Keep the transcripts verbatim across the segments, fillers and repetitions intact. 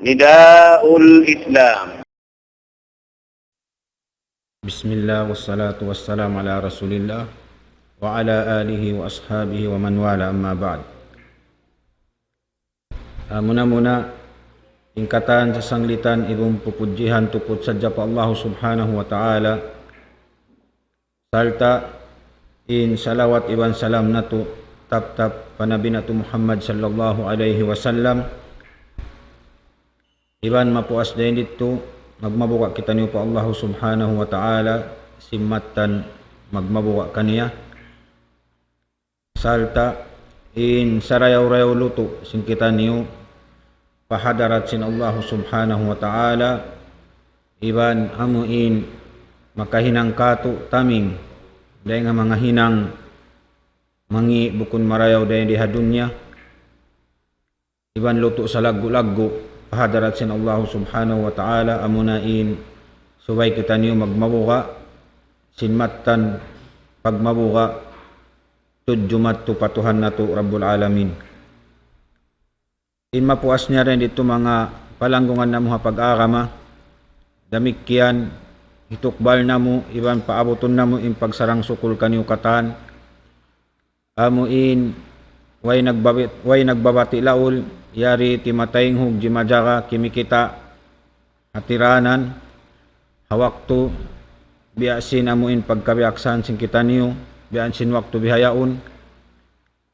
نداء الإسلام. بسم الله والصلاة والسلام على رسول الله وعلى آله وأصحابه ومن والاه، أما بعد. Ah, muna-muna, in katan sasanglitan iban pupudjihan tuput sadja pa Allah Subhanahu wa Ta'ala. Sarta' in salawat iban salam natu' taptap pa Nabi natu' Muhammad sallallahu alayhi wasallam. Iban mapuas dayn didtu, magmabuga' kitaniyu pa Allah Subhanahu wa Ta'ala, sin mattan magmabuga' kaniya. Sarta' in sarayaw-rayaw lutu' sin kitaniyu pa hadarat sin Allah Subhanahu wa Ta'ala, iban amu in makahinang kātu' taming dayn ha manga hinang mangi' bukun marayaw dayn di ha dunya, iban lutu' salaggu'-laggu' pa hadarat sin Allah Subhanahu wa Ta'ala, amuna in subay kitaniyu magmabuga' sin mattan pagmabuga' tudju madtu pa Tuhan natu' Rabbul Alamin. In mapuas niya dayn didtu manga palanggungan namu' ha pag-agama, damikkiyan hitukbal namu' iban paabutun namu' in pagsarang-sukul kaniyu katan. Amu in way nagbabi-, way nagbabati' laul, yari timataynghug jimajaga kimikita' ha tiranan, ha waktu, biya' sin amu in pagkabiyaksahan sin kitaniyu, biya' sin waktu bihaun,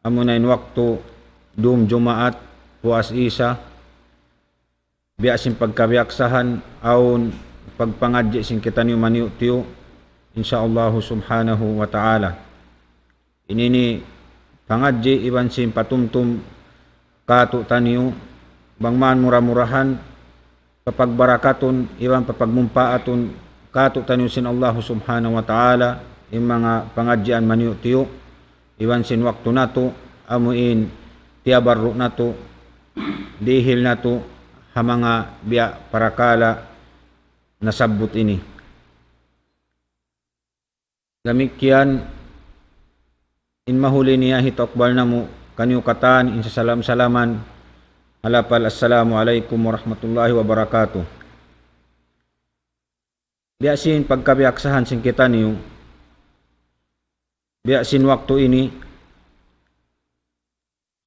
amuna in waktu dum Jumaat, puas Isa, biya' sin pagkabiyaksahan, awn pagpangadji' sin kitaniyu maniyu-tiyu', insya Allah Subhanahu wa Ta'ala. Ini ini pangadji' iban sin patumtum kātu' taniyu, bang man mura-murahan, papagbarakatun iban papagmumpaatun kātu' taniyu sin Allah Subhanahu wa Ta'ala, in manga pangadjian maniyu-tiyu', iban sin waktu natu', amu in tiyabarru' natu', dihil natu', ha manga biya' parakala' nasabbut ini. Damikkiyan in mahuli niya hitukbal namu' kaniyu katan in sasalam-salaman, ha lapal, "Assalamu alaykum warahmatullahi wabarakatuh." Biya' sin pagkabiyaksahan sin kitaniyu, biya' sin waktu ini,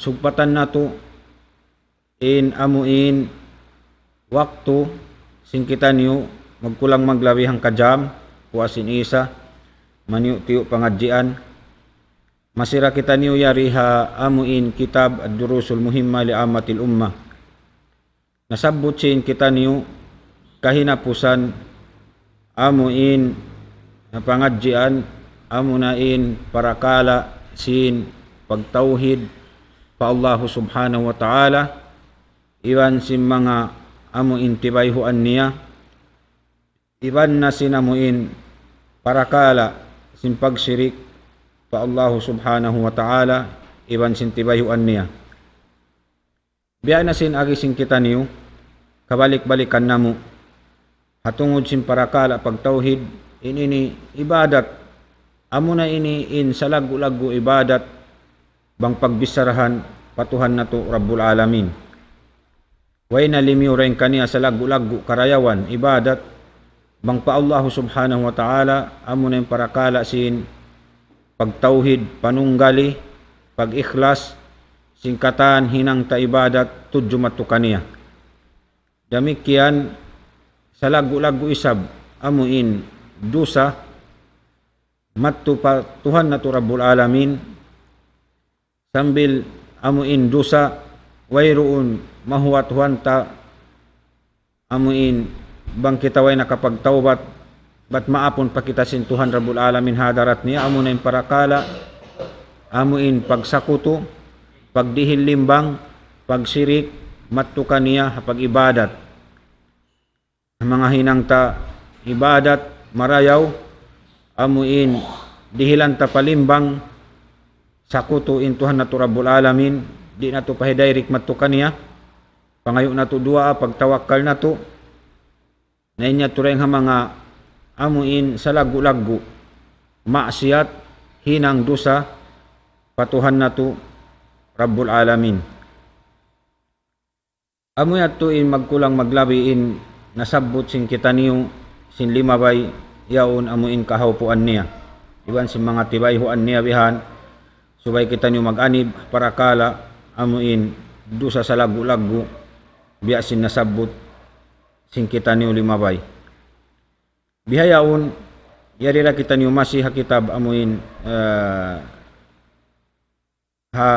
sugpatan natu' in amu in waktu sin kitaniyu magkulang maglabi hangka jam, puas sin Isa, maniyu-tiyu' pangadjian. Masi ra kitaniyu yari ha amu in kitab Ad-Durusul Muhimma li Ammatil Ummah. Nasabbut sin kitaniyu kahinapusan amu in pangadjian, amuna in parakala' sin pagtawhid pa Allahu Subhanahu wa Ta'ala, iban sin manga amu in tibayhuan niya, iban na sin amu in parakala' sin pagsirik pa Allahu Subhanahu wa Ta'ala, iban sin tibayhuan niya. Biya' na sin agi sin kitaniyu, kabalik-balikan namu'. Ha tungud sin parakala' pagtawhid, in ini ibadat. Amuna ini in salaggu'-laggu' ibadat, bang pagbicharahan pa Tuhan natu' Rabbul Alamin. Way na limiyu dayn kaniya salaggu'-laggu' karayawan ibadat, bang pa Allahu Subhanahu wa Ta'ala, amuna in parakala' sin pagtawhid, panunggali, pag-ikhlas, sin katan hinang ta ibadat tudju madtu kaniya. Damikkiyan salaggu'-laggu' isab amu in dusa madtu pa Tuhan natu' Rabbul Alamin, sambil amu in dusa wayruun mahuwat-huwat ta, amu in bang kita way nakapagtawbat, bat maapun pa kita sin Tuhan Rabbul Alamin ha hadarat niya, amuna in parakala', amu in pagsakutu, pagdihil limbang, pagsirik, madtu kaniya ha pag-ibadat. Manga hinang ta ibadat marayaw, amu in dihilan ta pa limbang, sakutu in Tuhan natu' Rabbul Alamin, di' natu' pa hidayrik madtu kaniya, pangayu' natu' duwaa, pagtawakkal natu', na in yadtu dayn ha manga amu in salaggu'-laggu' maksiyat, hinang dusa pa Tuhan natu' Rabbul Alamin. Amu yadtu in magkulang maglabi in nasabbut sin kitaniyu sin limabay, yaun amu in kahawpuan niya iban sin manga tibayhuan niya bihan, subay kitaniyu mag-anib parakala' amu in dusa salaggu'-laggu' biya' sin nasabbut sin kitaniyu limabay. Bihaun, yari ra kitaniyu masi ha kitab amu in, eh, ha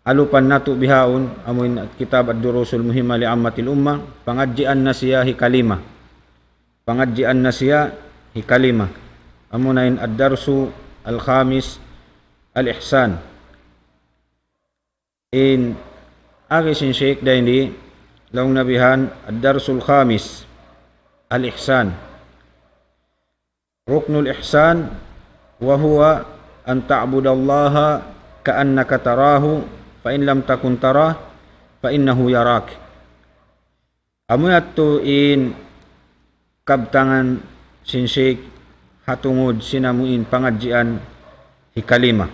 alupan natu' bihaun, amu in kitab Ad-Durusul Muhimma li Ammatil Umma, pangadjian na siya hikalima. Pangadjian na siya hikalima. Amu na in Ad-Darsu Al-Khamis, Al-Ihsan. In agi sin Sheikh dayn di, laung niya bihan, Ad-Darsul Khamis, Al-Ihsan. ركن الإحسان وهو أن تعبد الله كأنك تراه فإن لم تكن تراه فإنه يراك. Amu yadtu in kabtangan sin Sheikh ha tungud sin amu in pangadjian hikalima.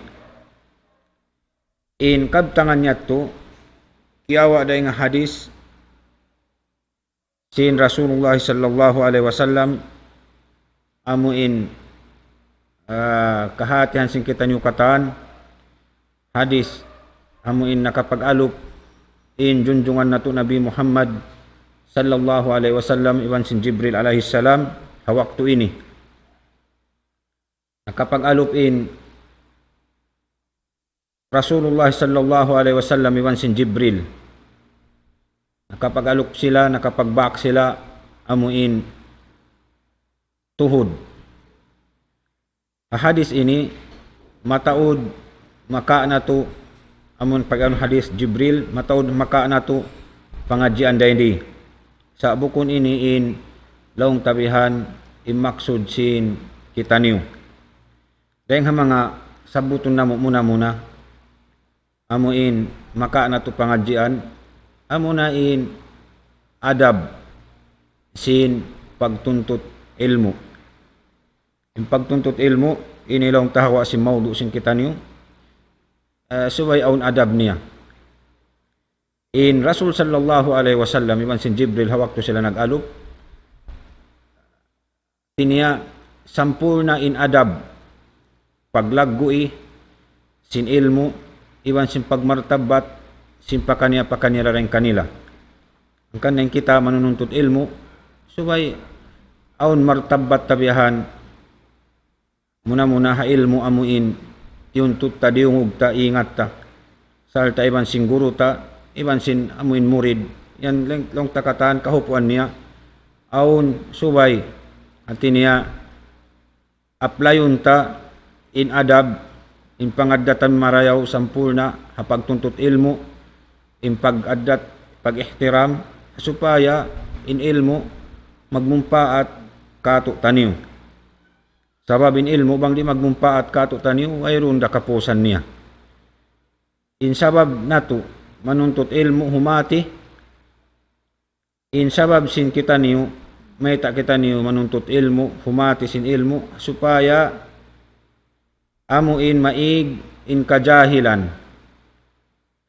In kabtangan yadtu, kiyawa' dayn ha hadith sin Rasulullah sallallahu alayhi wasallam, amu in, ah, kahatihan sin kitaniyu katan, hadith, amu in nakapag-alup in junjungan natu' Nabi Muhammad sallallahu alayhi wasallam iban sin Jibril alayhi salam ha waktu ini. Nakapag-alup in Rasulullah sallallahu alayhi wasallam iban sin Jibril. Nakapag-alup sila, nakapagbak sila, amu in tuhud. Ha hadith ini, mataud maka natu', amun pag-anu hadith Jibril, mataud maka natu' pangadjian dayn di. Sa' bukun ini in laung ta bihan in maksud sin kitaniyu. Dayn ha manga sabbutun namu' muna-muna, amu in maka natu' pangadjian, amu na in adab sin pagtuntut ilmu'. In pagtuntut ilmu', ini laung ta ha guwa' sin mawdu' sin kitaniyu, eh, subay awn adab niya. In Rasul sallallahu alayhi wasallam iban sin Jibril ha waktu sila nag-alup, hāti niya sampurna' in adab, paglaggu'i sin ilmu', iban sin pagmartabbat sin pakaniya-pakaniya dayn kanila. Hangkan in kita manununtut ilmu', subay awn martabbat ta biyahan, muna-muna ha ilmu' amu in tiyuntut ta, diyungug ta, ingat ta. Sarta' iban sin guru ta, iban sin amu in murid. Yan laung, laung ta katan kahupuan niya. Awn subay, hāti niya, apply-un ta in adab, in pangaddatan marayaw sampurna' ha pagtuntut ilmu', in pag-addat, pag-ihtiram, supaya in ilmu' magmumpaat kātu'niyu. Sabab in ilmu' bang di' magmumpaat kātu'niyu, wayruun da kapusan niya. In sabab natu' manuntut ilmu' humāti, in sabab sin kitaniyu, mayta' kitaniyu manuntut ilmu', humāti sin ilmu', supaya amu in maig in kajahilan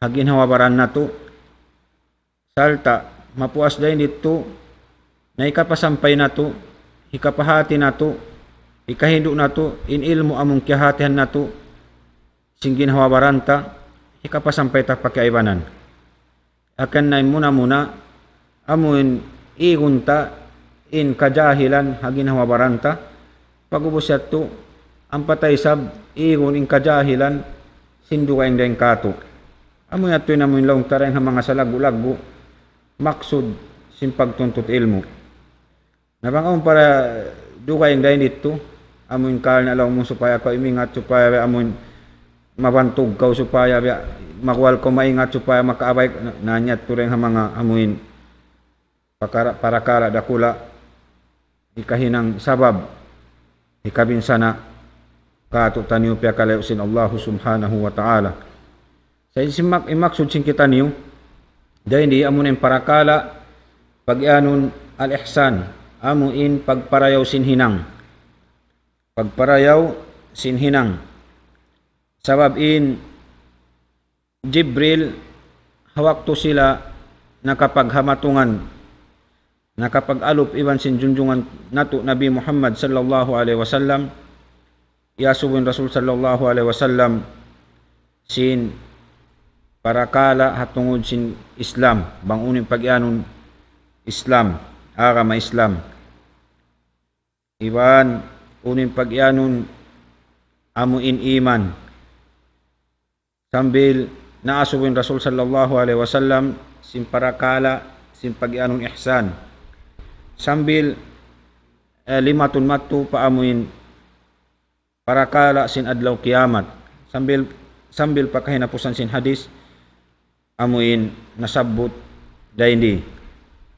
ha ginhawa-baran natu', sarta' mapuas dayn didtu, na hikapasampay natu', hikapahāti natu', hikahindu' natu', in ilmu' amun kiyahātihan natu', sin ginhawa-baran ta, hikapasampay ta pa kaibanan. Hangkan na in muna-muna, amu in igun ta in kajahilan ha ginhawa-baran ta. Pag'ubus yadtu, ampa ta isab igun in kajahilan sin dugaing dayn kātu'. Amu yadtu in amu in laung ta dayn ha manga salaggu'-laggu' maksud sin pagtuntut ilmu'. Na bang awn para dugaing dayn didtu, amu in karna' laung mu supaya kaw imingat, supaya biya' amu in mabantug kaw, supaya biya' magwal kaw maingat, supaya makaabay, na, na yadtu dayn ha manga amu in pakara-, parakala' dakula', hikahinang sabab, hikabinsana' kātu'niyu piyakalayu' sin Allahu Subhanahu wa Ta'ala. Sa' in mak-, in maksud sin kitaniyu, dayn di amu na in parakala' pag-iyanun al-ihsan, amu in pagparayaw sin hinang. Pagparayaw sin hinang. Sabab in Jibril, ha waktu sila nakapaghamatungan, nakapag-alup iban sin junjungan natu' Nabi Muhammad sallallahu alayhi wasallam, iyasubu in Rasul sallallahu alayhi wasallam sin parakala' ha tungud sin Islam, bang unu in pagiyanun Islam, agama Islam. Iban unu in pagiyanun amu in iman. Sambil naasubu in Rasul sallallahu alayhi wasallam sin parakala' sin pagiyanun ihsan. Sambil, eh, limatun madtu pa amu in parakala' sin adlaw kiyamat. Sambil, sambil pa kahinapusan sin hadis, amu in nasabbut dayn di.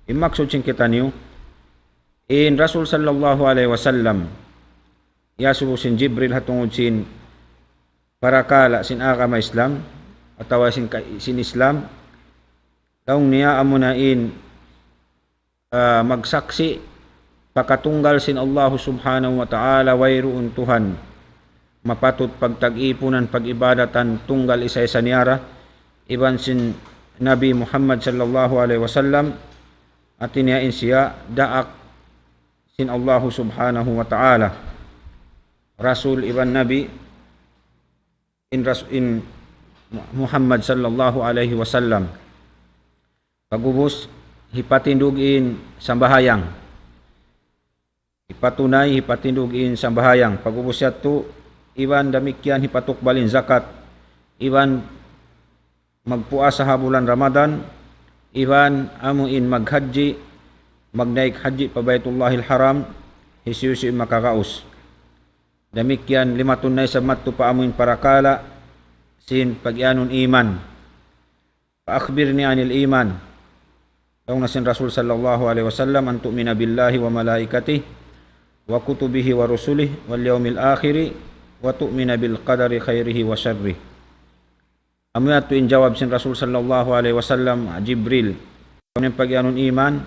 In maksud sin kitaniyu, in Rasul sallallahu alayhi wasallam, iyasubu sin Jibril ha tungud sin parakala' sin agama Islam, atawa sin ka-, sin Islam, laung niya amuna in, ah, magsaksi' pakatunggal sin Allahu subhanahu wa ta'ala, wayruun Tuhan mapatut pagtag-ipunan, pag-ibadatan, tunggal isa-isa niya ra, iban sin Nabi Muhammad sallallahu alayhi wasallam, hati niya in siya daak sin Allahu subhanahu wa ta'ala, Rasul iban Nabi, in Ras-, in Muhammad sallallahu alayhi wasallam. Pag'ubus, hipatindug in sambahayang. Hipatunay, hipatindug in sambahayang. Pag'ubus yadtu, iban damikkiyan hipatukbal in zakat. Iban magpuasa ha bulan Ramadan. Iban amu in maghajji, magnaik hajji pa Baytullahil Haram, hisiyu-siyu in makagaus. Damikkiyan limatun na isab madtu pa amu in parakala' sin pagiyanun iman. فأخبرني عن الإيمان. Laung na sin Rasul sallallahu alayhi wasallam, أن تؤمن بالله وملائكته وكتبه ورسله واليوم الآخر وتؤمن بالقدر خيره وشره. Amu yadtu in jawab sin Rasul sallallahu alayhi wasallam, Jibril. Amu in pagiyanun iman,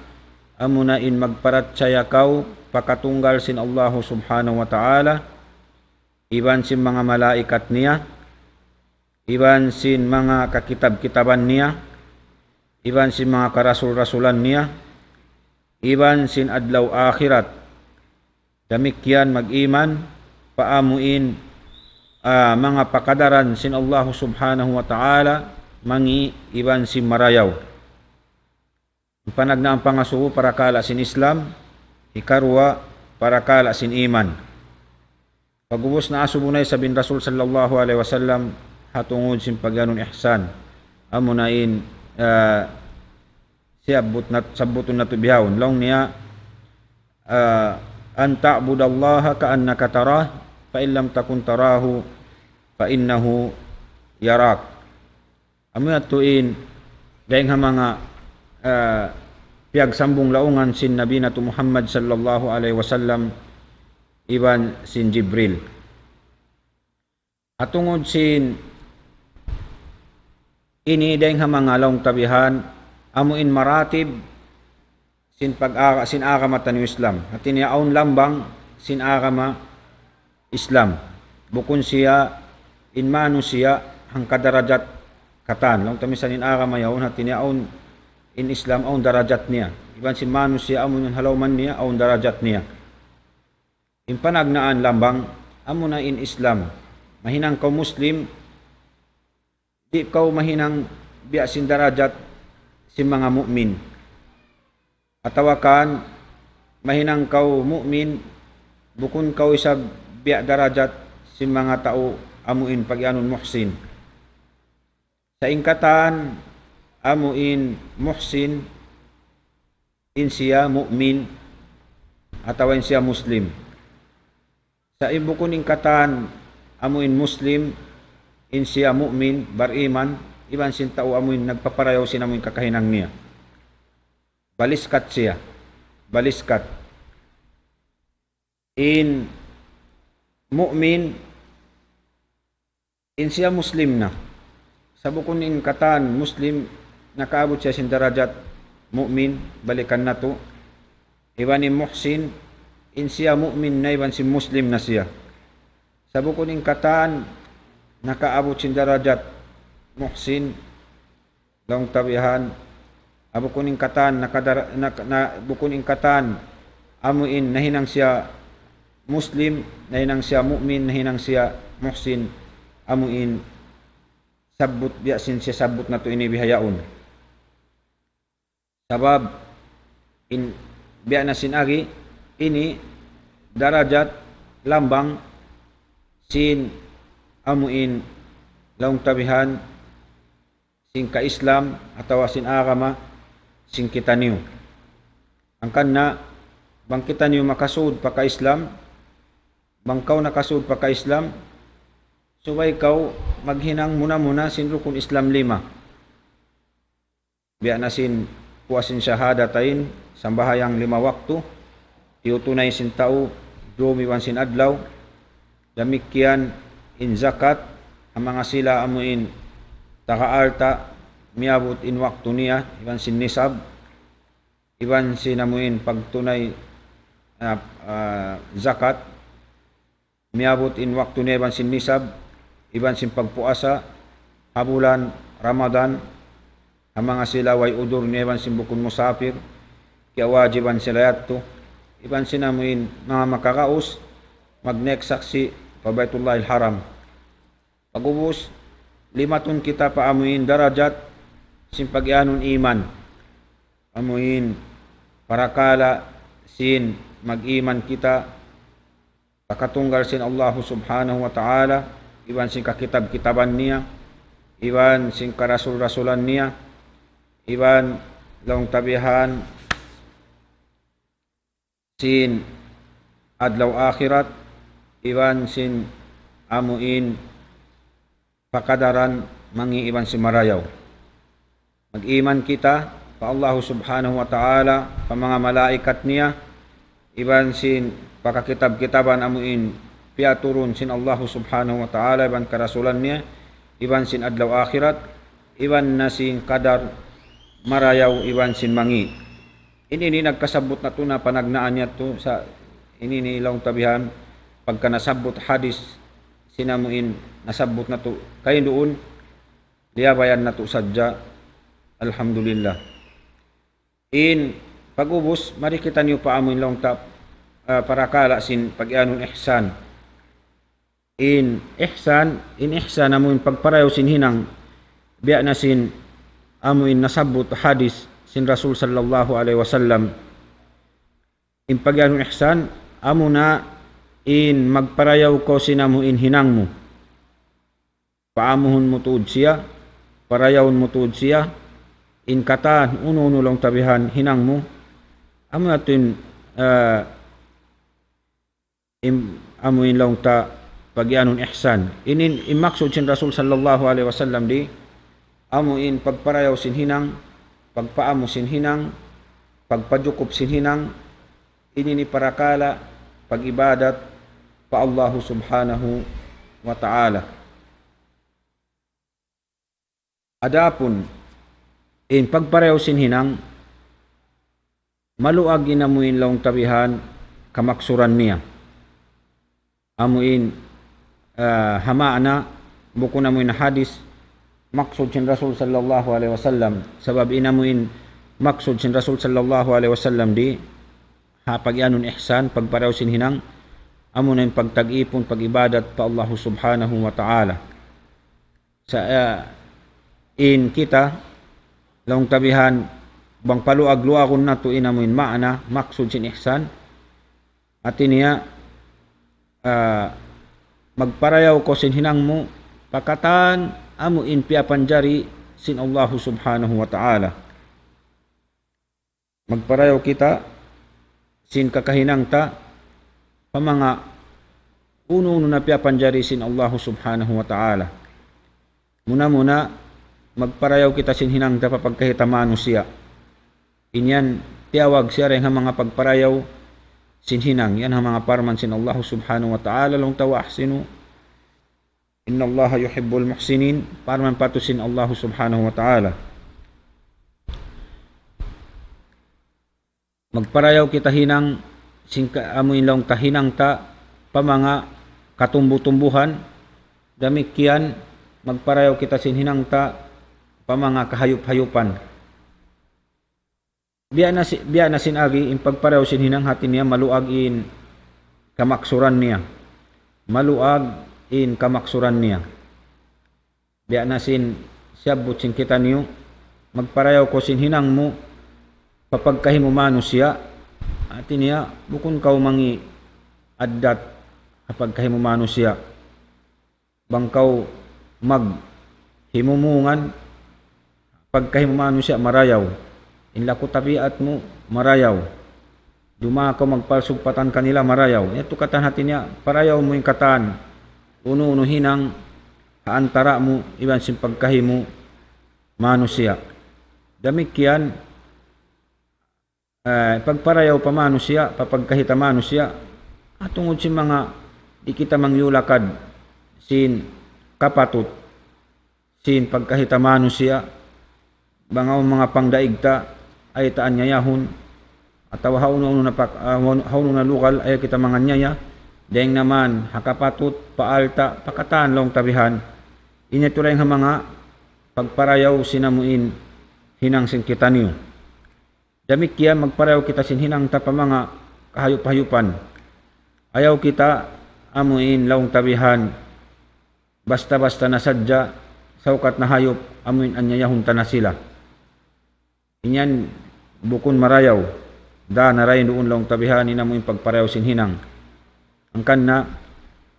amuna in magparachaya kaw pakatunggal sin Allahu subhanahu wa ta'ala, iban sin manga malaikat niya, iban sin manga kakitab-kitaban niya, iban sin manga karasul-rasulan niya, iban sin adlaw akhirat. Damikkiyan mag-iman pa amu in, ah, manga pakadaran sin Allahu subhanahu wa ta'ala, mangi' iban sin marayaw. In panagnaan pangasubu parakala' sin Islam, hikaruwa parakala' sin iman. Pag'ubus naasubu na isab in Rasul sallallahu alayhi wasallam ha tungud sin pagiyanun ihsan. Amuna in, ah, siyabbut nat-, sabbutun natu' bihaun. Laung niya, ah, أن تعبد الله كأنك تراه فإن لم تكن تراه فإنه يراك. Amu yadtu in dayng ha manga, ah, piyagsambung laungan sin Nabi natu' Muhammad sallallahu alayhi wasallam iban sin Jibril. Ha tungud sin ini dayng ha manga laung ta bihan, amu in maratib sin pag-, sin agama taniyu Islam. Hati niya awn lambang sin agama Islam. Bukun siya in manusiya' hangka darajat katan. Laung ta misan in agama yaun, hati niya awn in Islam awn darajat niya. Iban sin manusiya' amu in ha lawm niya awn darajat niya. In panagnaan lambang, amuna in Islam. Mahinang kaw Muslim, di' kaw mahinang biya' sin darajat sin manga mu'min. Atawa kan mahinang kaw mu'min, bukun kaw isab biya' darajat sin manga tau amu in pagiyanun muhsin. Sa' in katan amu in muhsin, in siya mu'min, atawa in siya Muslim. Sa' in bukun in katan amu in Muslim, in siya mu'min, bariman, iban sin tau amu in nagpaparayaw sin amu in kakahinang niya. Baliskat siya. Baliskat. In mu'min, in siya Muslim na. Sa' bukun in katan Muslim, nakaabut siya sin darajat mu'min, balikan natu'. Iban in muhsin, in siya mu'min na iban sin Muslim na siya. Sa' bukun in katan, nakaabut sin darajat muhsin, laung ta bihan, Ah, bukun in katan, nakadara-, nak-, na, bukun in katan, amu in nahinang siya Muslim, nahinang siya mu'min, nahinang siya muhsin, amu in sabbut biya' sin siya sabbut natu' ini bihaun. Sabab in biya' na sin agi, ini darajat lambang sin amu in laung ta bihan sin ka-Islam atawa sin agama sin kitaniyu. Hangkan na bang kitaniyu makasud pa ka-Islam, bang kaw nakasud pa ka-Islam, subay kaw maghinang muna-muna sin rukun Islam lima. Biya' na sin puas sin shahadatain, sambahayang lima waktu, tiyutunay sin tau, dum iban sin adlaw, damikkiyan in zakat, ha manga sila amu in taga alta', miyabut in waktu niya, iban sin nisab, iban sin amu in pagtunay, ah, ah, zakat, miyabut in waktu niya iban sin nisab, iban sin pagpuasa, ha bulan Ramadan, ha manga sila way udur niya iban sin bukun musafir, kiyawajiban sila yadtu, iban sin amu in manga makaraus, magnaik saksi' pa Baitullahil Haram. Pag'ubus, limatun kita pa amu in darajat sin pag'iyanun iman. Amu in parakala' sin mag-iman kita pa katunggal sin Allahu Subhanahu wa Ta'ala, iban sin kakitab-kitaban niya, iban sin karasul-rasulan niya, iban laung ta bihan sin adlaw akhirat, iban sin amu in pa kadaran mangi' iban sin marayaw. Mag-iman kita pa Allahu Subhanahu wa Ta'ala, pa manga malaikat niya, iban sin pa kakitab-kitaban amu in piyaturun sin Allahu Subhanahu wa Ta'ala, iban karasulan niya, iban sin adlaw akhirat, iban na sin kadar marayaw, iban sin mangi'. Ini, ini nagkasabbut natu' na panagnaan yadtu sa' ini, ini laung ta bihan pagka nasabbut hadis sin amu in nasabbut natu' kain duun, liyabayan natu' sadja. Alhamdulillah. In pag'ubus, mari kitaniyu pa amu in laung ta, ah, parakala' sin pag'iyanun ihsan. In ihsan, in ihsan amu in pagparayaw sin hinang, biya' na sin amu in nasabbut hadis sin Rasul sallallahu alayhi wasallam. In pag'iyanun ihsan, amu na in magparayaw kaw sin amu in hinang mu. Paamuhun mu tuud siya, parayawun mu tuud siya, in katan unu-unu laung ta bihan hinang mu, amu na tuud in, ah, in, amu in laung ta pag'iyanun ihsan. Ini in maksud sin Rasul sallallahu alayhi wasallam di, amu in pagparayaw sin hinang, pagpaamu sin hinang, pagpajukup sin hinang, ini in parakala' pag-ibadat pa Allahu Subhanahu wa Ta'ala. Adapun in pagparayaw sin hinang, maluag in amu in laung ta bihan kamaksuran niya. Amu in, ah, ha maana, bukun amu in hadis, maksud sin Rasul sallallahu alayhi wasallam. Sabab in amu in maksud sin Rasul sallallahu alayhi wasallam di, ha pag'iyanun ihsan, pagparayaw sin hinang, amu na in pagtag-ipun, pag-ibadat pa Allahu Subhanahu wa Ta'ala. Sa', ah, in kita, laung ta bihan, bang paluag-luagun natu' in amu in maana, maksud sin ihsan. Hati niya, ah, magparayaw kaw sin hinang mu, pa katan amu in piyapanjari sin Allahu Subhanahu wa Ta'ala. Magparayaw kita sin kakahinang ta pa manga unu-unu na piyapanjari sin Allahu Subhanahu wa Ta'ala. Muna-muna, magparayaw kita sin hinang ta pa pagkahi ta manusiya'. In yan, tiyawag siya dayn ha manga pagparayaw sin hinang. Yan ha manga parman sin Allahu Subhanahu wa Ta'ala, laung ta وأحسنوا إن الله يحب المحسنين. Parman pa tuud sin Allahu Subhanahu wa Ta'ala. Magparayaw kita hinang, sin ka-, amu in laung ta hinang ta, pa manga katumbu-tumbuhan, damikkiyan, magparayaw kita sin hinang ta, pa manga kahayup-hayupan. Biya' na si-, biya' na sin agi, in pagparayaw sin hinang hati niya, maluag in kamaksuran niya. Maluag in kamaksuran niya. Biya' na sin siyabbut sin kitaniyu, magparayaw kaw sin hinang mu, pa pagkahi mu manusiya', hati niya, bukun kaw mangi-addat ha pagkahi mu manusiya'. Bang kaw maghimumungan, pagkahi mu manusiya' marayaw. In laku tabiat mu marayaw. Dumaak kaw magpalsugpatan kanila marayaw. Yadtu katan hati niya, parayaw mu in katan. Unu-unu hinang ha antara' mu, iban sin pagkahi mu manusiya'. Damikkiyan, eh, pagparayaw pa manusiya', pa pagkahi ta manusiya', ha tungud sin manga di' kita mangyulakad sin kapatut, sin pagkahi ta manusiya', bang awn manga pangdaig ta, ayaw ta anyayahun, atawa hawnu-hawnu na pak-, ah, hawnu-, hawnu na lugal, ayaw kita manganyaya, dayng naman, ha kapatut, pa alta', pa katan laung ta bihan. Ini tuud in ha manga pagparayaw sin amu in hinang sin kitaniyu. Damikkiyan magparayaw kita sin hinang ta pa manga kahayup-hayupan. Ayaw kita amu in laung ta bihan basta-basta na sadja, saukat na hayup, amu in anyayahun ta na sila. Iyan bukun marayaw. Da na rayn duun laung ta bihan in amu in pagparayaw sin hinang. Hangkan na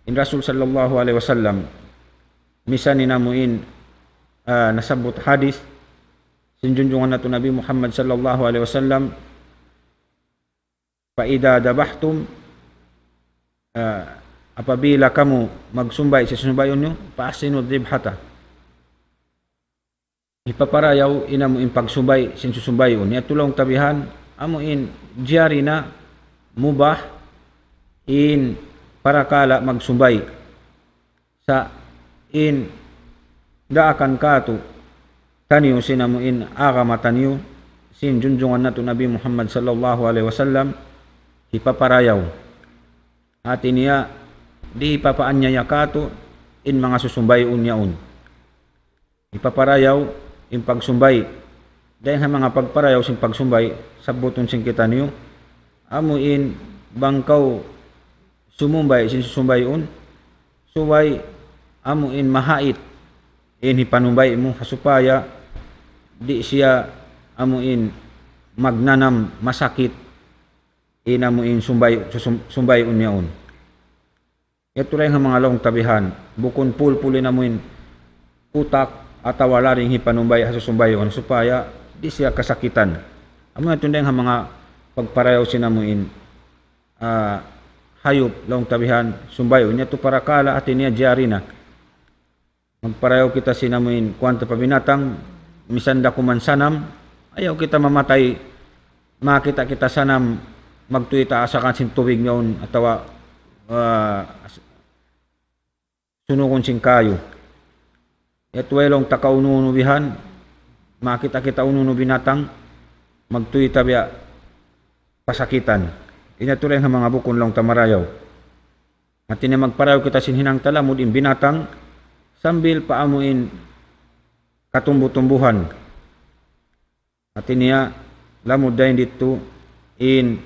in Rasul sallallahu alayhi wasallam, misan in amu in, ah, nasabbut hadith sin junjungan natu' Nabi Muhammad sallallahu alayhi wasallam, فإذا ذبحتم, ah, apabila kamu magsumbay' sin susumbayun niyu, فأحسنوا الذبحة. Hipaparayaw in amu in pagsumbay' sin susumbayun. Yadtu laung ta bihan, amu in jari na mubah in parakala' magsumbay'. Sa' in daakan kātu'niyu sin amu in agama taniyu, sin junjungan natu' Nabi Muhammad sallallahu alayhi wasallam, hipaparayaw. Hati niya, di' hipapaanyaya kātu' in manga susumbayun yaun. Hipaparayaw in pagsumbay'. Dayng ha manga pagparayaw sin pagsumbay', sabbutun sin kitaniyu, amu in bang kaw sumumbay' sin susumbayun, subay amu in mahait in hipanumbay' mu, ha supaya di' siya amu in magnanam masakit in amu in sumbay-, susum-, sumbayun yaun. Yadtu dayng ha manga laung ta bihan, bukun pulpul in amu in utak atawa laring hipanumbay' ha susumbayun supaya di' siya kasakitan. Amu yadtu dayng ha manga pagparayaw sin amu in, ah, hayup laung ta bihan sumbayun. Yadtu parakala' hati niya jari na. Magparayaw kita sin amu in kuwan ta pa binatang, misan da kuman sanam, ayaw kita mamatay, makakita' kita sanam, magtuy ta asakan sin tubig yaun, atawa, ah, sunugun sin kayu. Yadtu way laung ta kaunu-unu bihan, makakita' kita unu-unu binatang, magtuy ta biya' pasakitan. Ini tuud in ha manga bukun laung ta marayaw. Hati niya magparayaw kita sin hinang ta lamud in binatang sambil pa amu in katumbu-tumbuhan. Hati niya lamud dayn didtu in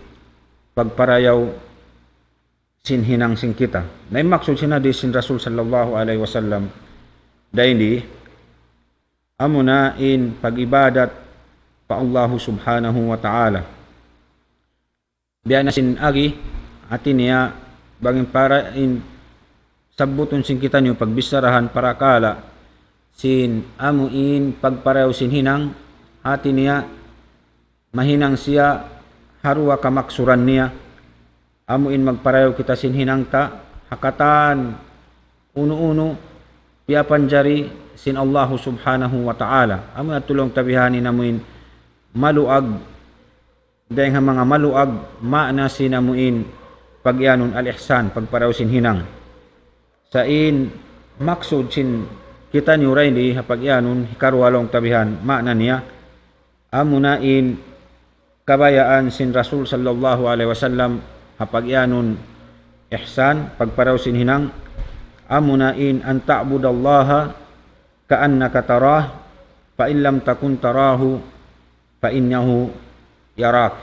pagparayaw sin hinang sin kita. Na in maksud sin hadith sin Rasul sallallahu alayhi wasallam dayn di, amuna in pag-ibadat pa Allahu subhanahu wa ta'ala. Biya' na sin agi, hati niya, bang in para in sabbutun sin kitaniyu pagbicharahan parakala' sin amu in pagparayaw sin hinang, hati niya, mahinang siya ha duwa kamaksuran niya, amu in magparayaw kita sin hinang ta, ha katan unu-unu piyapanjari sin Allahu subhanahu wa ta'ala. Amu in laung ta bihan in amu in maluag, dayn ha manga maluag, maana sin amu in pag-iyanun al-ihsan, pagparayaw sin hinang. Sa' in maksud sin kitaniyu dayn di ha pag-iyanun hikaruwa laung ta bihan, maana niya, amuna in kabayaan sin Rasul sallallahu alayhi wasallam ha pag-iyanun ihsan, pagparayaw sin hinang, amuna in أن تعبد الله كأنك تراه فإن لم تكن تراه فإنه يراك.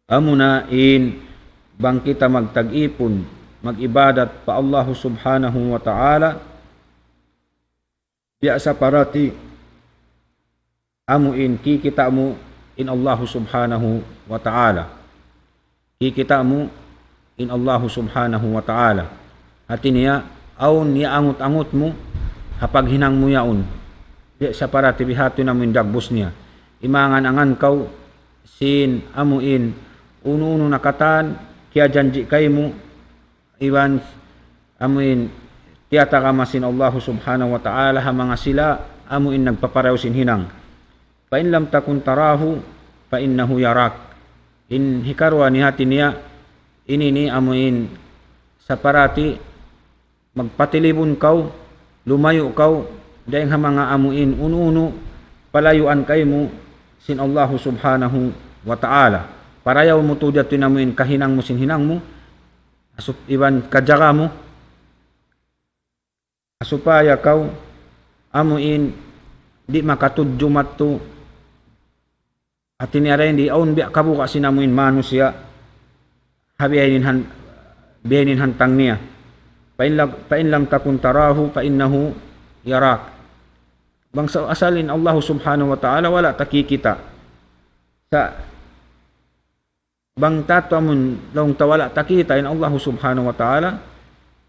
Amuna in bang kita magtag-ipun, mag-ibadat pa Allahu Subhanahu wa Ta'ala, biya' sa parati amu in kikita' mu in Allahu Subhanahu wa Ta'ala. Kikita' mu in Allahu Subhanahu wa Ta'ala. Hati niya, awn iyaangut-angut mu ha paghinang mu yaun. Biya' sa parati biha'tu in amu in dagbus niya. Imangan-angan kaw sin amu in unu-unu na katan kiyajanji' kaymu, iban amu in tiyatagama sin Allahu Subhanahu wa Ta'ala ha manga sila amu in nagpaparayaw sin hinang. فإن لم تكن تراه فإنه يراك. In hikaruwa niya hati niya, ini ini amu in sa parati magpatilibun kaw, lumayu' kaw, dayng ha manga amu in unu-unu, palayuan kaymu sin Allahu Subhanahu wa Ta'ala. Parayaw mu tuud yadtu in amu in kahinang mu sin hinang mu, asup-, iban kajaga mu, supaya kaw amu in di' makatudju madtu, hati niya dayn di awn biya' kabuga' sin amu in manusiya', ha biya' ini in han-, biya' ini in hantang niya. فإن لم، فإن لم تكن تراه فإنه يراك. Bang sa asal in Allahu Subhanahu wa Ta'ala wala' ta kikita'. Sa' bang ta tuud amun laung ta wala' ta kita' in Allahu Subhanahu wa Ta'ala,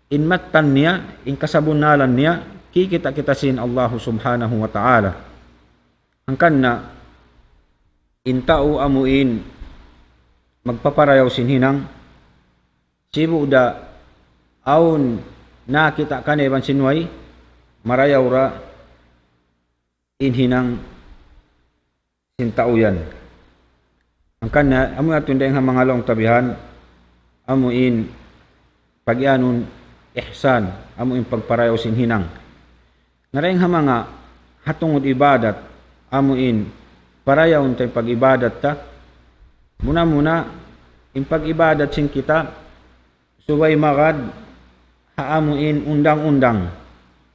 in mattan niya, in kasabunnalan niya, kikita' kita sin Allahu Subhanahu wa Ta'ala. Hangkan na in tau amu in magpaparayaw sin hinang, sibu' da awn nakita' kaniya iban sin way marayaw ra in hinang sin tau yan. Hangkan na, amu yadtu in dayng ha manga laung ta bihan, amu in pagiyanun ihsan, amu in pagparayaw sin hinang. Na dayng ha manga hatungud ibadat, amu in parayawun ta in pag-ibadat ta. Muna-muna, in pag-ibadat sin kita, subay magad ha amu in undang-undang,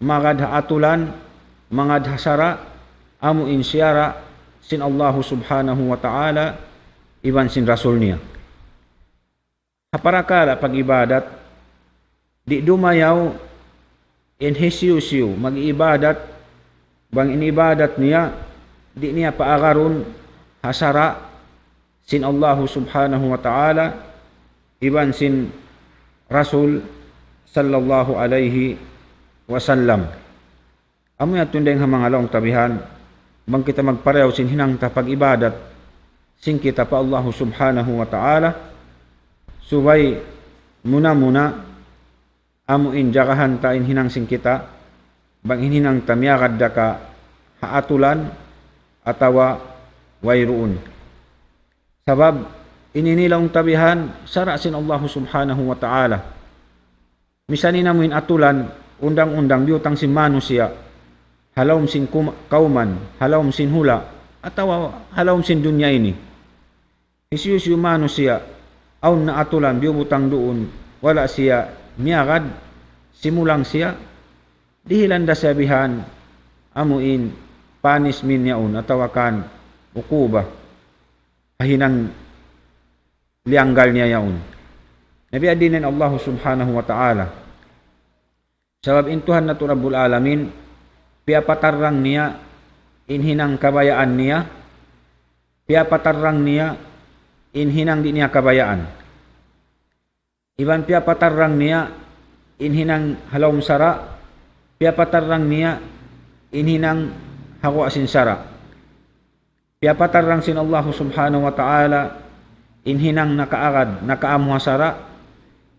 magad ha atulan, magad ha sara', amu in siyara' sin Allahu Subhanahu wa Ta'ala iban sin Rasul niya. Ha parakala' pag-ibadat, di' dumayaw in hisiyu-siyu mag-iibadat, bang in ibadat niya, di' niya paagarun ha sara' sin Allahu Subhanahu wa Ta'ala, iban sin Rasul sallallahu alayhi wasallam. Amu yadtu in dayng ha manga laung ta bihan, bang kita magparayaw sin hinang ta pag-ibadat sin kita pa Allahu Subhanahu wa Ta'ala, subay muna-muna amu in jagahan ta in hinang sin kita, bang in hinang ta miyagad da ka ha atulan atawa wayruun. Sabab ini in laung ta bihan, sara' sin Allahu Subhanahu wa Ta'ala. Misan in amu in atulan, undang-undang biyutang sin manusiya', ha lawm sin kum-, kawman, ha lawm sin hula', atawa ha lawm sin dunya ini. Hisiyu-siyu manusiya', awn na atulan biyubutang duun, wala' siya miyagad, simulang siya, dihilan da siya bihan, amu in punishment yaun, atawa kan ukuba, ha hinang liyanggal niya yaun. Na biya' diin in Allahu Subhanahu wa Ta'ala. Sabab in Tuhan natu' Rabbul Alamin, piyapatarrang niya in hinang kabayaan niya, piyapatarrang niya in hinang di' niya kabayaan. Iban piyapatarrang niya in hinang ha lawm sara', piyapatarrang niya in hinang ha guwa' sin sara'. Piyapatarrang sin Allahu Subhanahu wa Ta'ala in hinang nakaagad, nakaamu ha sara',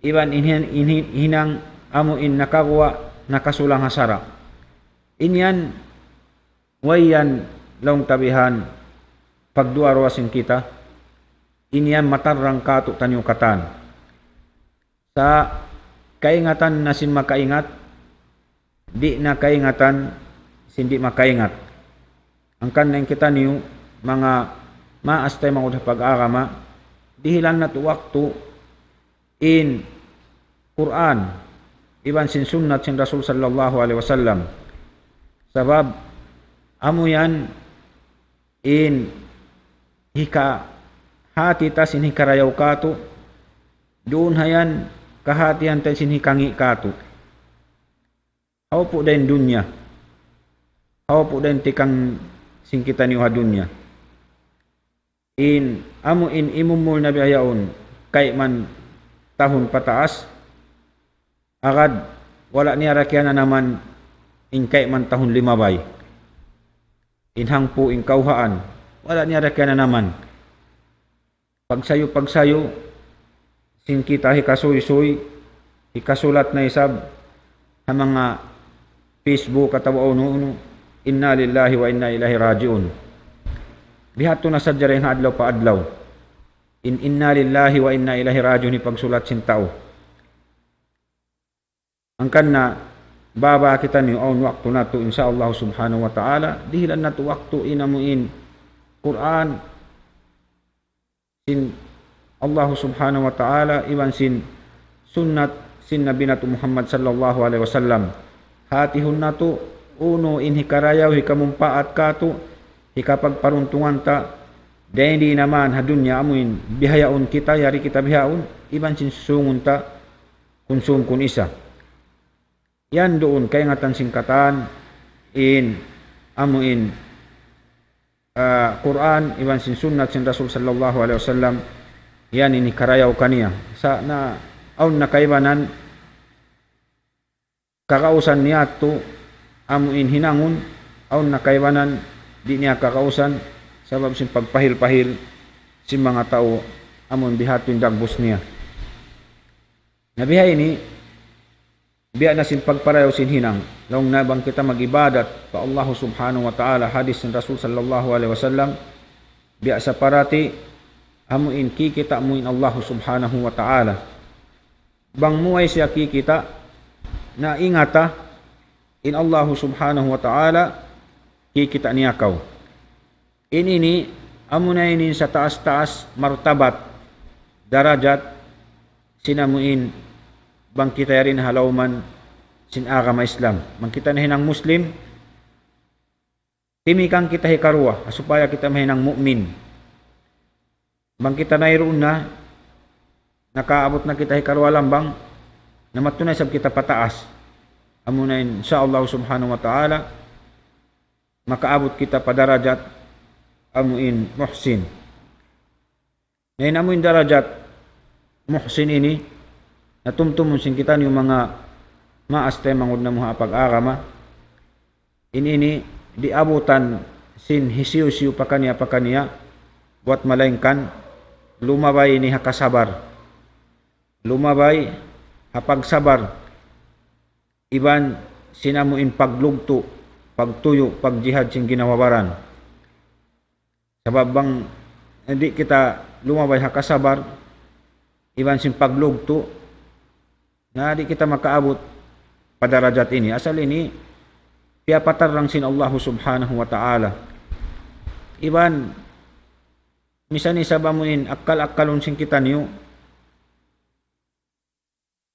iban in hin-, in hin-, hinang amu in nakaguwa', nakasulang ha sara'. In yan, way yan laung ta bihan pagduwa-ruwa sin kita, in yan matarrang kātu'niyu katan. Sa' kaingatan na sin makaingat, di' na kaingatan sin di' makaingat. Hangkan na in kitaniyu, manga maas taymanghud ha pag-agama, dihilan natu' waktu in Qur'an, iban sin sunnat sin Rasul sallallahu alayhi wasallam. Sabab, amu yan in hikahati ta sin hikarayaw katu', duun hayan kahatihan ta sin hikangi' katu'. Hawpu' dayn dunya. Hawpu' dayn tikang sin kitaniyu ha dunya. In amu in imumul na bihaun, kayman tahun pataas, agad wala' niya ra kiyananaman in kayman tahun limabay. In hangpu', in kawhaan, wala' niya ra kiyananaman. Pagsayu-pagsayu, sin kita hikasuysuy, hikasulat na isab, ha manga Facebook atawa unu-unu, "Inna lillahi wa inna ilayhi raji'un." Bihadtu na sadja dayn ha adlaw pa adlaw. In "Inna lillahi wa inna ilayhi raji'un" hipagsulat sin tau. Hangkan na baba kitaniyu awn waktu natu', insya Allah subhanahu wa ta'ala, dihilan natu' waktu in amu in Qur'an, sin Allah subhanahu wa ta'ala, iban sin sunnat sin Nabi natu' Muhammad sallallahu alayhi wasallam. Hatihun natu' unu in hikarayaw, hikamumpaat katu', hikapagparuntungan ta, dayn di naman ha dunya amu in bihaun kita, yari kita bihaun, iban sin susungun ta, kunsum kun isa. Yan duun kaingatan sin katan in amu in, ah, Qur'an iban sin sunnat sin Rasul sallallahu alayhi wasallam, yan in hikarayaw kaniya. Sa' na awn na kaibanan kagausan niya tu amu in hinangun, awn na kaibanan di' niya kagausan, sabab sin pagpahil-pahil sin manga tau amu in bihadtu in dagbus niya. Na biha ini, biya' na sin pagparayaw sin hinang, laung na bang kita mag-ibadat pa Allah subhanahu wa ta'ala, hadis sin Rasul sallallahu alayhi wasallam, biya' sa parati, amu in kikita' mu in Allah subhanahu wa ta'ala. Bang muway siya kikita', na ingata, in Allah subhanahu wa ta'ala, kikita' niya kaw. In ini, amu na ini in sataas-taas martabat, darajat, sin amu in bang kita yari na ha lawm sin agama Islam. Bang kita nahinang Muslim, timikang kita hikaruwa, supaya kita mahinang mu'min. Bang kita nayruun na, nakaabut na kita hikaruwa lambang, na madtu na isab kita pataas. Amu na in, insya Allah subhanahu wa ta'ala, makaabut kita pa darajat amu in muhsin. Na in amu in darajat muhsin ini, na tumtumun sin kitaniyu manga maas taymanghud namu' ha pag-agama, in ini diabutan sin hisiyu-siyu pakaniya-pakaniya, buwat malaingkan lumabay ini ha kasabar. Lumabay ha pagsabar. Iban sin amu in paglugtu', pagtuyu', pagjihad sin ginhawa-baran. Sabab bang di' kita lumabay ha kasabar, iban sin paglugtu', na di' kita makaabut pa darajat ini. Asal ini, piyapatarrang sin Allah subhanahu wa ta'ala. Iban, misan isab amu in akkal-akkalun sin kitaniyu,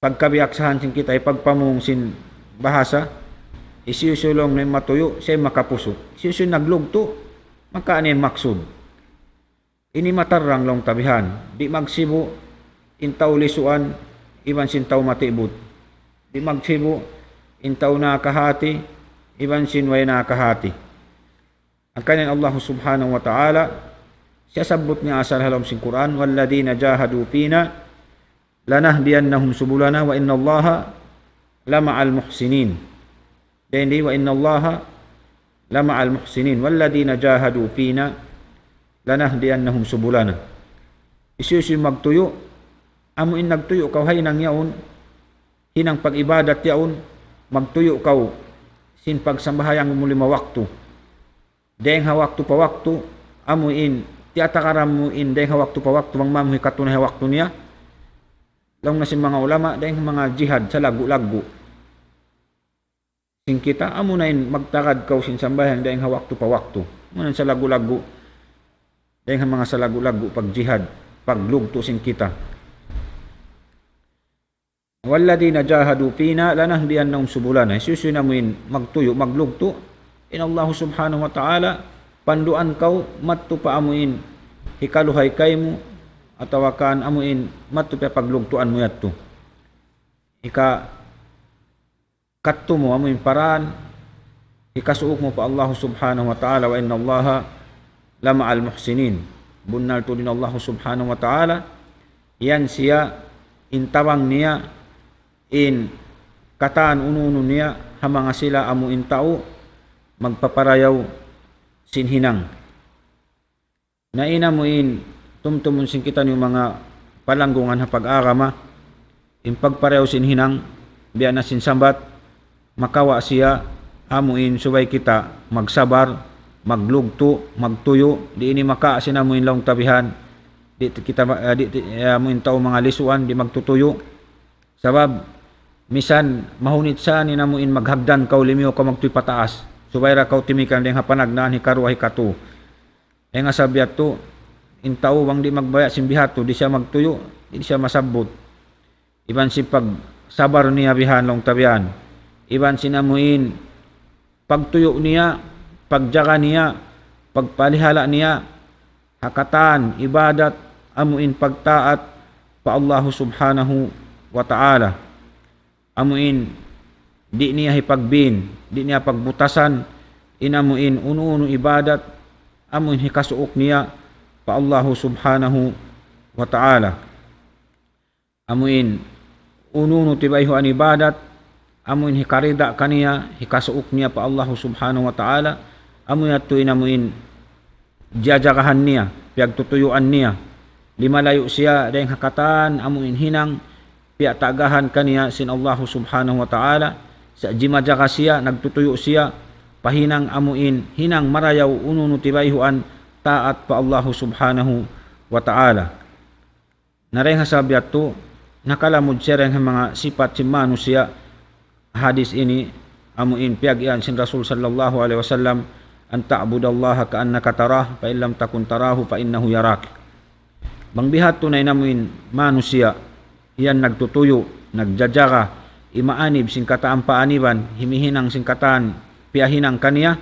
pagkabiyaksahan sin kita, hipagpamung sin bahasa, hisiyu-siyu laung niya in matuyu', siya in makapusu'. Hisiyu-siyu in naglugtu', makawa' niya in maksud. Ini matarrang laung ta bihan. Di' magsibu' in tau lisuan, iban sin tau matibut. Di' magsibu' in tau nakahati, iban sin way nakahati. Hangkan in Allah subhanahu wa ta'ala, siyasabbut niya asal ha lawm sin Qur'an, "والذين جاهدوا فينا لنهدينهم سبلنا وإن الله لمع المحسنين." Dayn di, "وإن الله لمع المحسنين والذين جاهدوا فينا لنهدينهم سبلنا." Hisiyu-siyu magtuyu', amu in nagtuyu' kaw ha hinang yaun, hinang pag-ibadat yaun, magtuyu' kaw sin pagsambahayang mu lima waktu. Dayng ha waktu pa waktu, amu in, tiyatakaran mu in dayng ha waktu pa waktu, bang man mu hikatunay ha waktu niya. Laung na sin manga ulama, dayng ha manga jihad salaggu'-laggu' sin kita, amu na in magtagad kaw sin sambahayang dayng ha waktu pa waktu. Amu na in salaggu'-laggu', dayng ha manga salaggu'-laggu' pagjihad, paglugtu' sin kita. "والذين جاهدوا فينا لنهدينهم سبلنا." Hisiyu-siyu na amu in magtuyu', maglugtu', in Allah subhanahu wa ta'ala, panduan kaw madtu pa amu in hikaluhay kaymu, atawa kan amuin madtu piyapaglugtuan mu yadtu. Hika-, kadtu mu amuin paraan, hikasuuk mu pa Allahu Subhanahu wa Ta'ala, وإن الله لمع المحسنين. Bunnal tuud in Allahu Subhanahu wa Ta'ala, yan siya in tabang niya, in katan unu-unu niya, ha manga sila amuin tau magpaparayaw sin hinang. Na in amuin tumtumun sin kitaniyu manga palanggungan ha pag-agama, in pagparayaw sin hinang, biya' na sin sambat, makawa' siya amuin subay kita magsabar, maglugtu', magtuyu', di' ini makawa' sin amuin laung ta bihan, di' kita, eh, di', di', eh, amuin tau manga lisuan, di' magtutuyu'. Sabab, misan mahunit sa in amuin maghagdan kaw limiyu kaw magtuy pataas. Subay ra kaw timikan dayng ha panagnaan hikaruwa hikatu. Dayng ha sabab yadtu, in tau bang di' magbaya' sin bihadtu, di' siya magtuyu', di' siya masabbut. Iban sin pagsabar niya bihan laung ta bihan. Iban sin amuin pagtuyu' niya, pagjaga niya, pagpalihala' niya, ha katan ibadat amuin pagtaat pa Allahu Subhanahu wa Ta'ala. Amuin di' niya hipagbin, di' niya pagbutasan, in amuin unu-unu ibadat, amuin hikasuuk niya pa Allahu Subhanahu wa Ta'ala. Amuin unu-unu tibayhuan ibadat, amuin hikarida kaniya, hikasuuk niya pa Allahu Subhanahu wa Ta'ala, amu yadtu in amuin jajagahan niya, piyagtutuyuan niya. Limalayu' siya dayng ha katan amuin hinang, piyatagahan kaniya sin Allahu Subhanahu wa Ta'ala, sa' jimajaga siya, nagtutuyu' siya, pa hinang amuin, hinang marayaw unu-unu tibayhuan, taat pa Allahu Subhanahu wa Ta'ala. Na dayng ha sabab yadtu, nakalamud siya dayng ha manga sipat sin manusiya'. Hadis ini, amuin piyag-iyan sin Rasul sallallahu alayhi wasallam, أن تعبد الله كأنك تراه، فإن لم تكن تراه فإنه يراك. Bang bihadtu na in amuin manusiya', yan nagtutuyu', nagjajaga, imaanib sin katan paaniban, himihinang sin katan piyahinang kaniya,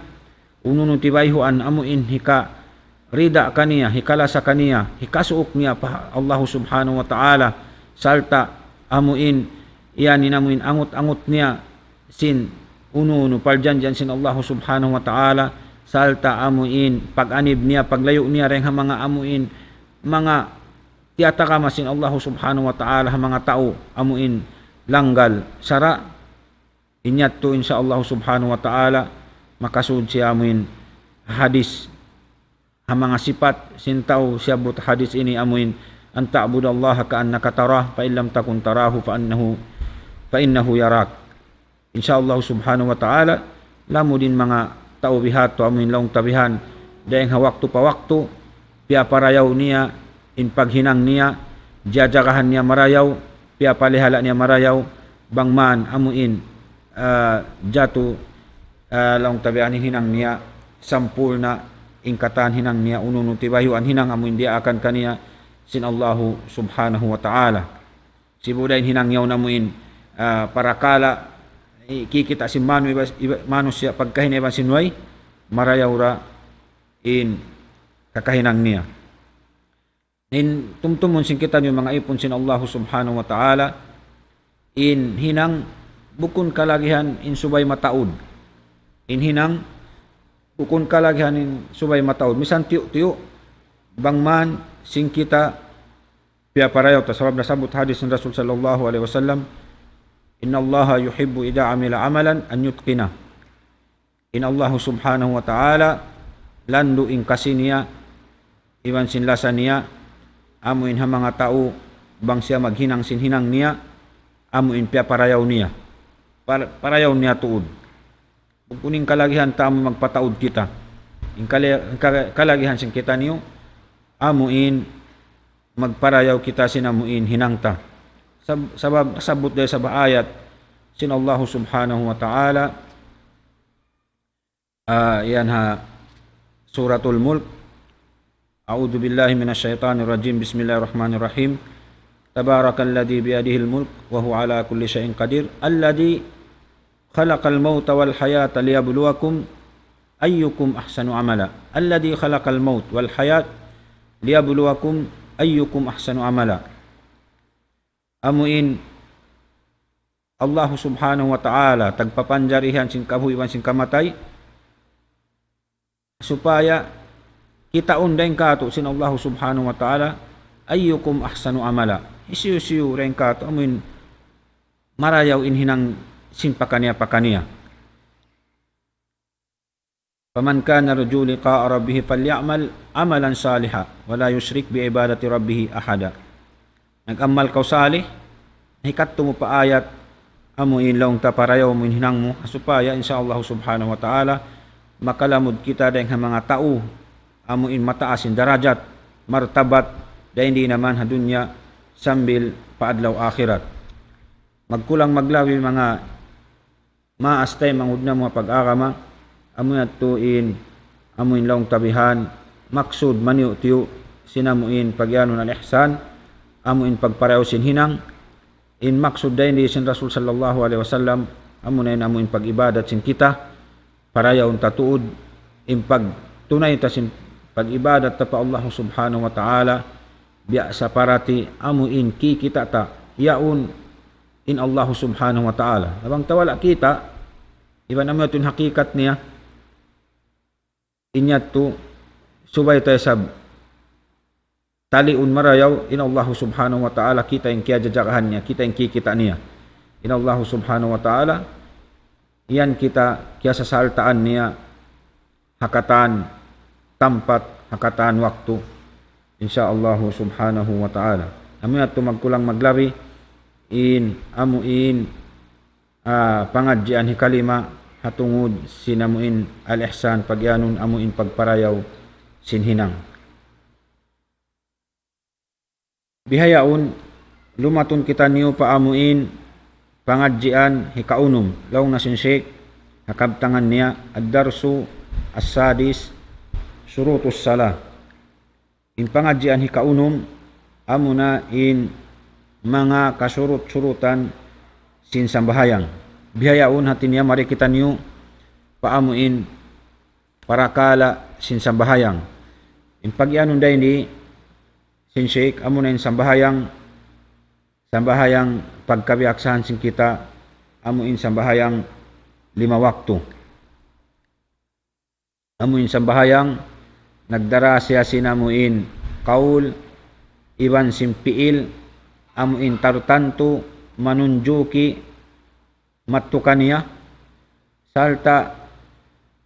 unu-unu tibayhuan amuin hikarida kaniya, hikalasa kaniya, hikasuuk niya pa Allahu Subhanahu wa Ta'ala, sarta' amuin, yan in amuin angut-angut niya sin unu-unu parjanjian sin Allahu Subhanahu wa Ta'ala, sarta' amuin pag-anib niya, paglayu' niya dayng ha manga amuin, manga tiyatagama sin Allahu Subhanahu wa Ta'ala, ha manga tau amuin langgal sara'. In yadtu, insya Allah Subhanahu wa Ta'ala, makasud siya amuin hadis. Ha manga sipat sin tau siyabbut hadis ini amuin, أن تعبد الله كأنك تراه، فإن لم تكن تراه فإنه، فإنه يراك. Insya Allah Subhanahu wa Ta'ala, lamud in manga tau bihadtu amuin laung ta bihan, dayng ha waktu pa waktu, piyaparayaw niya in paghinang niya, jajagahan niya marayaw, piyapalihala' niya marayaw, bang man amuin, ah, jatu, ah, laung ta bihan in hinang niya, sampurna' in katan hinang niya, unu-unu tibayhuan hinang amuin diyaakan kaniya sin Allahu Subhanahu wa Ta'ala. Sibu' da in hinang yaun amuin, ah, parakala', i-, kikita' sin manu-, iba-, iba-, manusiya' pagkahi niya iban sin way, marayaw ra in kakahinang niya. In tumtumun sin kitaniyu manga ipun sin Allahu Subhanahu wa Ta'ala, in hinang bukun kalagihan in subay mataud. In hinang bukun kalagihan in subay mataud. Misan tiyu'-tiyu', bang man sin kita piyaparayaw ta, sabab nasabbut hadis sin Rasul sallallahu alayhi wasallam, إن الله يحب إذا عمل عملا أن يتقنه. In Allahu Subhanahu wa Ta'ala, landu' in kasi niya, iban sin lasa niya, amuin ha manga tau, bang siya maghinang sin hinang niya, amuin piyaparayaw niya. Par-, parayaw niya tuud. Bukun in kalagihan ta amu magpataud kita. In kali-, in ka-, kalagihan sin kitaniyu, amuin magparayaw kita sin amuin hinang ta. Sab-, sabab, sabut da isab ha ayat sin Allahu Subhanahu wa Ta'ala, ah, yan ha Suratul Mulk. أعوذ بالله من الشيطان الرجيم. بسم الله الرحمن الرحيم. تبارك الذي بيده الملك وهو على كل شيء قدير. الذي خلق الموت والحياة ليبلوكم أيكم أحسن عملا. الذي خلق الموت والحياة ليبلوكم أيكم أحسن عملا. Amu in Allahu Subhanahu wa Ta'ala tagpapanjarihan sin kabuhi' iban sin kamatay, supaya kitaun dayn kātu' sin Allahu Subhanahu wa Ta'ala, أيكم أحسن عملا. Hisiyu-siyu dayn kātu' amu in marayaw in hinang sin pakaniya-pakaniya. فمن كان يرجو لقاء ربه فليعمل عملا صالحا ولا يشرك بعبادة ربه أحدا. Nag-amal kaw salih, hikattu mu pa ayat, amu in laung ta parayaw mu in hinang mu, supaya insya Allah Subhanahu wa Ta'ala, makalamud kita dayn ha manga tau, amu in mataas in darajat, martabat, dayn di naman ha dunya, sambil pa adlaw akhirat. Magkulang maglabi manga maas taymanghud namu' ha pag-agama, amu yadtu in, amu in laung ta bihan, maksud maniyu'-tiyu', sin amu in pagiyanun al-ihsan, amu in pagparayaw sin hinang, in maksud dayn di sin Rasul sallallahu alayhi wasallam, amu na in amu in pag-ibadat sin kita, parayawun ta tuud, in pagtunay ta sin pag-ibadat ta pa Allah Subhanahu wa Ta'ala, biya' sa parati amu in kikita' ta, yaun in Allahu Subhanahu wa Ta'ala. Na bang ta wala' kita', iban amu yadtu in hakikat niya, in yadtu subay ta isab taliun marayaw, in Allahu Subhanahu wa Ta'ala kita' in kiyajajagahan niya, kita' in kikita' niya. In Allahu Subhanahu wa Ta'ala, yan kita' kiyasasaltaan niya, ha katan tampat, ha katan waktu. Insya Allahu Subhanahu wa Ta'ala. Amu yadtu magkulang maglabi, in, amu in, ah, pangadjian hikalima, ha tungud sin amu in al-ihsan, pagiyanun amu in pagparayaw sin hinang. Bihaun, lumatun kitaniyu pa amu in pangadjian hikaunum, laung na sin Sheikh, ha kabtangan niya, الدرس السادس، شروط الصلاة. In pangadjian hikaunum, amu na in manga kasurut-surutan sin sambahayang. Bihaun hati niya mari kitaniyu pa amu in parakala' sin sambahayang. In pagiyanun dayn di sin Sheikh, amu na in sambahayang, sambahayang pagkabiyaksahan sin kita, amu in sambahayang lima waktu. Amu in sambahayang nagdara siya sin amu in kaul iban sin piil, amu in tartantu manunjuki madtu kaniya, sarta'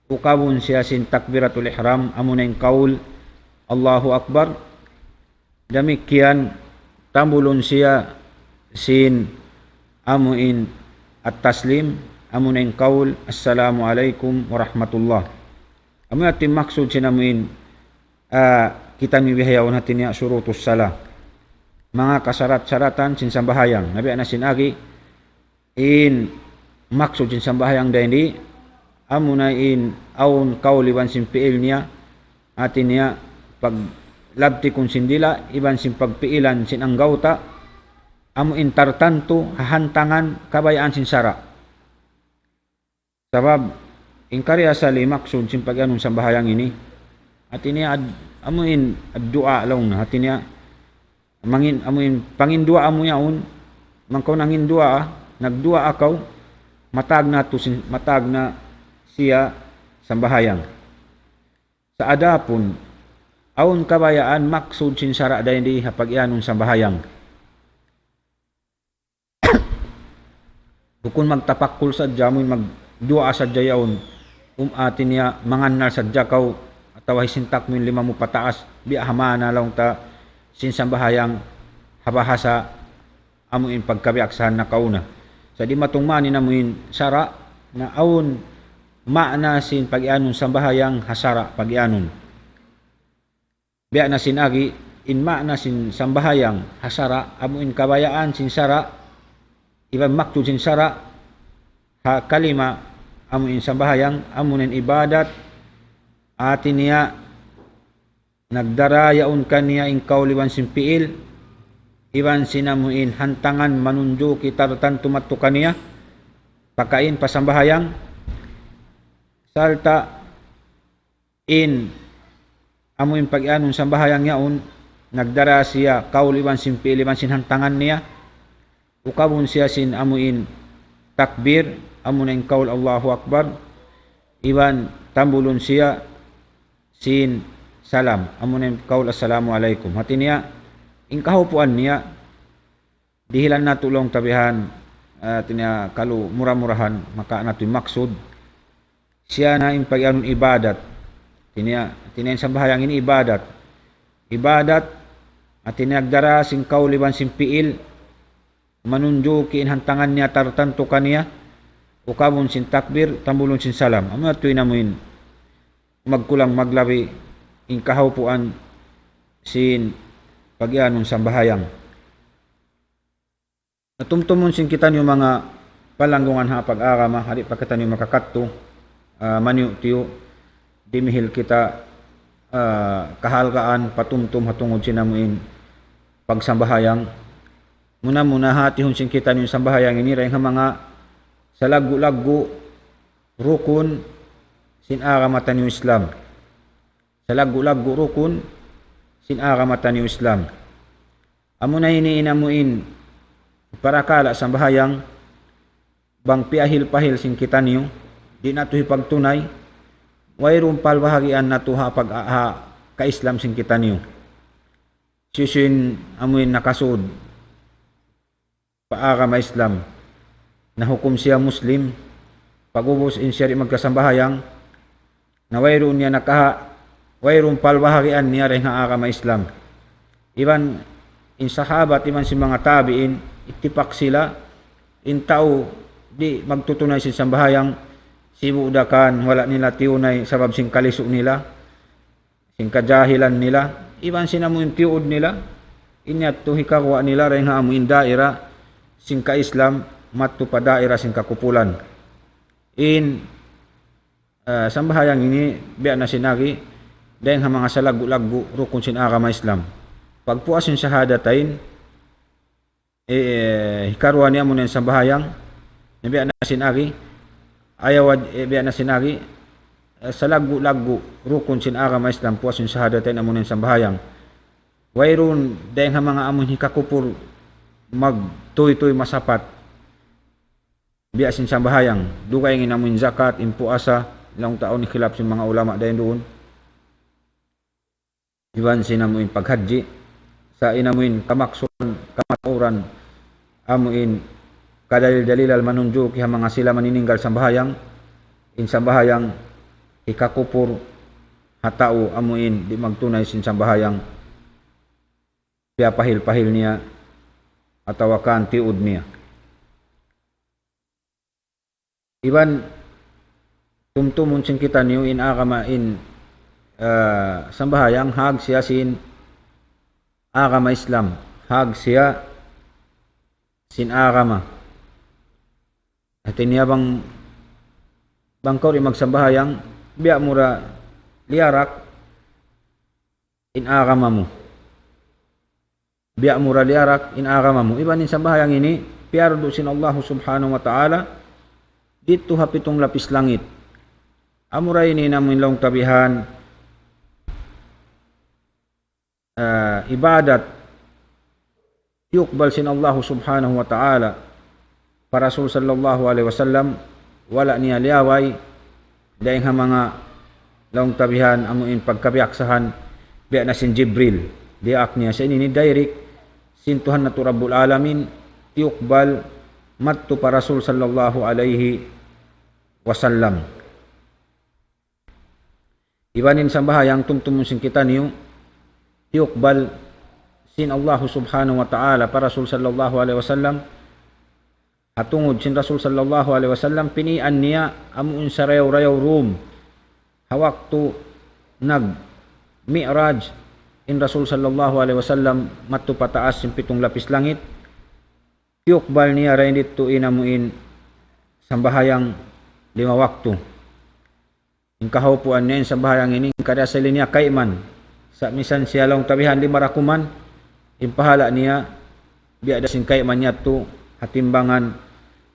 ukabun siya sin takbiratul ihram, amu na in kaul, Allahu Akbar. Damikkiyan, tambulun siya sin amu in at-taslim, amu na in kaul, Assalamu alaykum wa rahmatullah. Amu yadtu in maksud sin amu in, ah, kitaniyu bihaun hati niya shurutus salah. Manga kasarat-saratan sin sambahayang. Na biya' na sin agi, in maksud sin sambahayang dayn di, amu na in awn kaul iban sin piil niya, hati niya paglabtikun sin dila', iban sin pagpiilan sin anggawta', amu in tartantu ha hantangan kabayaan sin sara'. Sabab, in kari asali maksud sin pagiyanun sambahayang ini, hati niya ad-, amu in ad-du'a laung na, hati niya mangin-, amu in, panginduwaa mu yaun, bang kaw nanginduwaa, nagduwaa kaw, matag na tu sin-, matag na siya sambahayang. Sa' adapun, awn kabayaan maksud sin sara' dayn di ha pagiyanun sambahayang. Bukun magtapakkul sadja, amu in magduwaa sadja yaun. Um, hati niya, mangannal sadja kaw, atawa hisintak mu in lima mu pataas, biya' ha maana laung ta sin sambahayang ha bahasa, amu in pagkabiyaksahan nakauna. Sa' di' matung maana in amu in sara', na awn maana sin pagiyanun sambahayang ha sara' pagiyanun. Biya' na sin agi, in maana sin sambahayang ha sara', amu in kabayaan sin sara', iban maksud sin sara', ha kalima, amu in sambahayang, amu in ibadat, hati niya, nagdara yaun kaniya in kaul iban sin piil, iban sin amu in hantangan manunjuki tartantu madtu kaniya, pakain pa sambahayang, sarta' in amu in pag-iyanun sambahayang yaun, nagdara siya kaul iban sin pi'il iban sin hantangan niya, ukabun siya sin amu in takbir, amu na in kaul Allahu Akbar, iban tambulun siya sin salam, amu na in kaul Assalamu alaykum. Hati niya, in kahaupuan niya, dihilan natu' laung ta bihan, ah, hati niya kalu mura-murahan, maka natu' in maksud, siya na in pag-iyanun ibadat. Hati niya, hati niya in sambahayang ini ibadat. Ibadat, hati niya nagdara sin kaul iban sin pi'il, manunjuki in hantangan niya tartantu kaniya, ukabun sin takbir, tambulun sin salam. Amu yadtu in amu in magkulang maglabi in kahaupuan sin pag-iyanun sambahayang. Na tumtumun sin kitaniyu manga palanggungan ha pag-agama, di' pa kitaniyu makakadtu, ah, maniyu'-tiyu', dimihil kita, ah, kahalgaan, patumtum ha tungud sin amu in pagsambahayang. Muna-muna hatihun sin kitaniyu in sambahayang ini, dayn ha manga salaggu'-laggu' rukun sin agama taniyu Islam. Salaggu'-laggu' rukun sin agama taniyu Islam. Amu na ini in amu in parakala' sambahayang, bang piyahil-pahil sin kitaniyu, di' natu' hipagtunay, wayruun palbahagian natu' ha pag-, ha ka-Islam sin kitaniyu. Hisiyu-siyu in amu in nakasud pa agama Islam, nahukum siya Muslim, pag'ubus in siya di' magkasambahayang, na wayruun niya nakaha', wayruun palbahagian niya dayn ha agama Islam. Iban in sahabat, iban sin manga tabi'in, ittipak sila, in tau di' magtutunay sin sambahayang, sibu' da kan, wala' nila tiyunay, sabab sin kalisu' nila, sin kajahilan nila, iban sin amu in tiyuud nila, in yadtu hikaguwa' nila dayn ha amu in daira sin ka-Islam, madtu pa daira sin kakupulan. In, ah, sambahayang ini, biya' na sin agi, dayn ha manga salaggu'-laggu' rukun sin agama Islam. Pagpuas sin shahadatain, eh, hikaruwa niya amu na in sambahayang, na biya' na sin agi, ayaw, eh, biya' na sin agi, eh, salaggu'-laggu' rukun sin agama Islam, puas sin shahadatain amu na in sambahayang. Wayruun dayn ha manga amu in hikakupur magtuytuy masapat biya' sin sambahayang, dugaing in amu in zakat, in puasa, laung ta awn khilaf sin manga ulama dayn duun. Iban sin amu in paghajji, sa' in amu in kamaksuran, kamatauran, amu in kadalil-dalilal manunjuki ha manga sila manininggal sambahayang, in sambahayang hikakupur ha tau amu in di' magtunay sin sambahayang, piyapahil-pahil niya, atawa kan tiyuud niya. Iban tumtumun sin kitaniyu in agama in, eh, sambahayang hag siya sin agama Islam, hag siya sin agama. Hati niya bang, bang kaw di' magsambahayang, biya' mu da liyarak in agama mu. Biya' mu da liyarak in agama mu. Iban in sambahayang ini, piyardu sin Allahu Subhanahu wa Ta'ala, didtu ha pitung lapis langit. Amura ini in amu in laung ta bihan, ah, ibadat, tiyukbal sin Allahu Subhanahu wa Ta'ala pa Rasul sallallahu alayhi wasallam, wala' niya liyaway, dayn ha manga laung ta bihan amu in pagkabiyaksahan, biya' na sin Jibril, diyaak niya. Sa' ini direct sin Tuhan natu' Rabbul Alamin, tiyukbal madtu pa Rasul sallallahu alayhi wasallam. Iban in sambahayang tumtumun sin kitaniyu, tiyukbal sin Allahu Subhanahu wa Ta'ala pa Rasul sallallahu alayhi wasallam, ha tungud sin Rasul sallallahu alayhi wasallam, pinian niya amu in sarayaw-rayaw dum. Ha waktu nag-mi'raj in Rasul sallallahu alayhi wasallam madtu pa taas sin pitung lapis langit, tiyukbal niya dayn didtu in amu in sambahayang lima waktu. In kahaupuan niya in sambahayang ini, in kada asali niya kayman. Sa' misan siya laung ta bihan lima rakuman, in pahala' niya, biya' da sin kayman yadtu, ha timbangan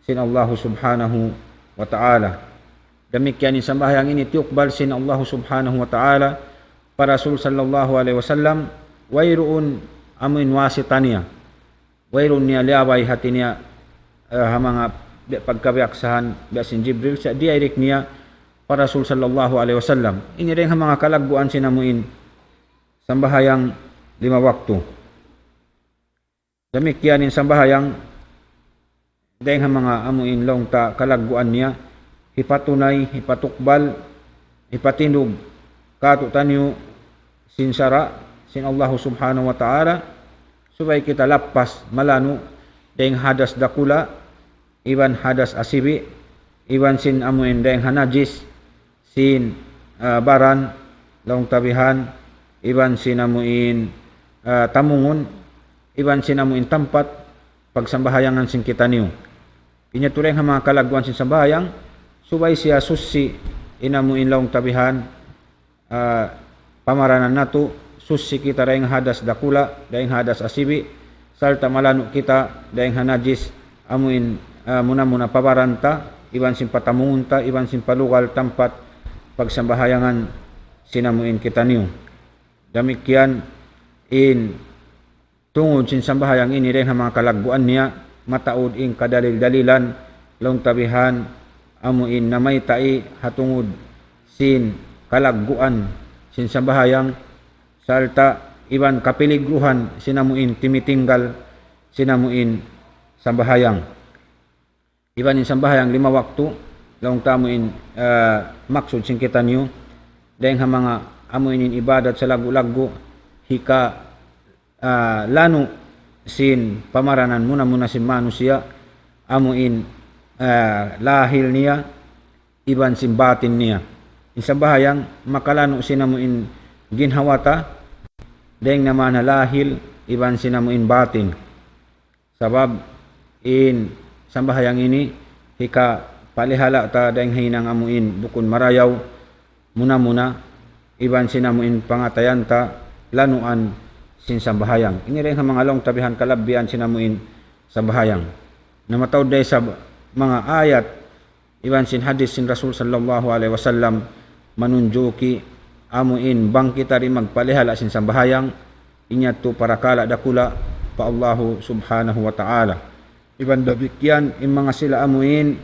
sin Allahu Subhanahu wa Ta'ala. Damikkiyan in sambahayang ini, tiyukbal sin Allahu Subhanahu wa Ta'ala, pa Rasul sallallahu alayhi wasallam, wayruun amuin wasita niya. Wayruun niya liyabay hati niya, eh, ha manga bi-, pagkabiyaksahan, biya' sin Jibril, sa' direct niya pa Rasul sallallahu alayhi wasallam. Ini dayn ha manga kalagguan sin amuin sambahayang lima waktu. Damikkiyan in sambahayang, dayn ha manga amuin laung ta kalagguan niya, hipatunay, hipatukbal, hipatindug kātu'niyu sin sara' sin Allahu Subhanahu wa Ta'ala, subay kita lappas malanu' dayn hadas dakula', iban hadas asibi', iban sin amuin dayn ha najis, sin, ah, baran, laung ta bihan, iban sin amuin, ah, tamungun, iban sin amuin tampat pagsambahayangan sin kitaniyu. Ini tuud dayn ha manga kalagguan sin sambahayang, subay siya sussi in amuin laung ta bihan, ah, pamaranan natu', sussi kita dayn hadas dakula', dayn hadas asibi', sarta' malanu' kita dayn ha najis, amuin, ah, muna-muna pa baran ta, iban sin pa tamungun ta, iban sin pa lugal tampat pagsambahayangan sin amuin kitaniyu. Damikkiyan in tungud sin sambahayang ini dayn ha manga kalagguan niya, mataud in kadalil-dalilan, laung ta bihan, amuin namayta' ha tungud sin kalagguan sin sambahayang, sarta' iban kapiligruhan sin amuin timitinggal sin amuin sambahayang. Iban in sambahayang lima waktu, laung ta amuin, ah, maksud sin kitaniyu, dayn ha manga amuin in ibadat salaggu'-laggu', hika, ah, lanu' sin pamaranan muna-muna sin manusiya', amuin, ah, lahil niya, iban sin batin niya. In sambahayang makalanu' sin amuin ginhawa ta, dayn ha manga lahil, iban sin amuin batin. Sabab in sambahayang ini, hikapalihala' ta dayn ha hinang amuin bukun marayaw, muna-muna, iban sin amuin pangatayan ta, lanuan sin sambahayang. Ini dayn ha manga laung ta bihan kalabbihan sin amuin sambahayang. Na mataud da isab manga ayat, iban sin hadis sin Rasul sallallahu alayhi wasallam manunjuki amuin bang kita di' magpalihala' sin sambahayang, in yadtu parakala' dakula' pa Allahu Subhanahu wa Ta'ala. Iban damikkiyan in manga sila amuin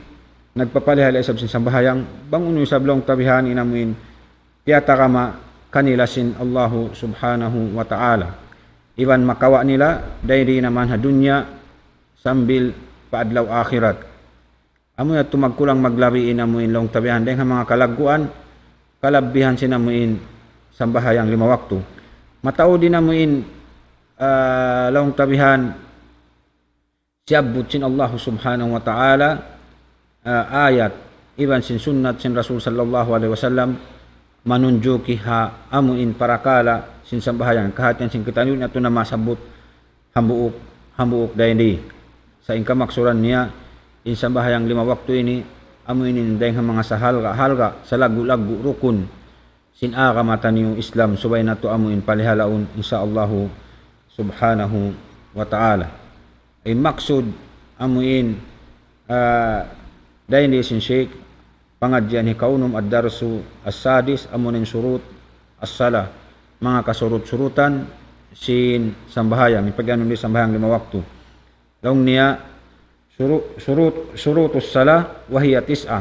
nagpapalihala' isab sin sambahayang, bang unu isab laung ta bihan in amuin tiyatagama' kanila sin Allahu Subhanahu wa Ta'ala. Iban makawa' nila dayn di' naman ha dunya sambil pa adlaw akhirat. Amu yadtu magkulang maglabi in amuin laung ta bihan dayn ha manga kalagguan, kalabbihan sin amuin sambahayang lima waktu. Mataud in amuin, ah, laung ta bihan siyabbut sin Allahu Subhanahu wa Ta'ala, ah, ayat, iban sin sunnat sin Rasul sallallahu alayhi wasallam, manunjuki ha amuin parakala' sin sambahayang, kahatihan sin kitaniyu yadtu na masabbut hambuuk, hambuuk dayn di. Sa' in kamaksuran niya, in sambahayang lima waktu ini, amu ini dayn ha manga sahalga'-halga', salaggu'-laggu' rukun sin agama taniyu Islam, subay natu' amu in palihalaun, insya Allahu Subhanahu wa Ta'ala. In maksud amu in, ah, dayn di sin Sheikh, pangadjian hikaunum, ad-darsu as-sadis, amu in shurut as-salah, manga kasurut-surutan sin sambahayang, in pag-anu di sambahayang lima waktu. Laung niya, shuru-, shurut, shurutus salah, wa hiya tis'a.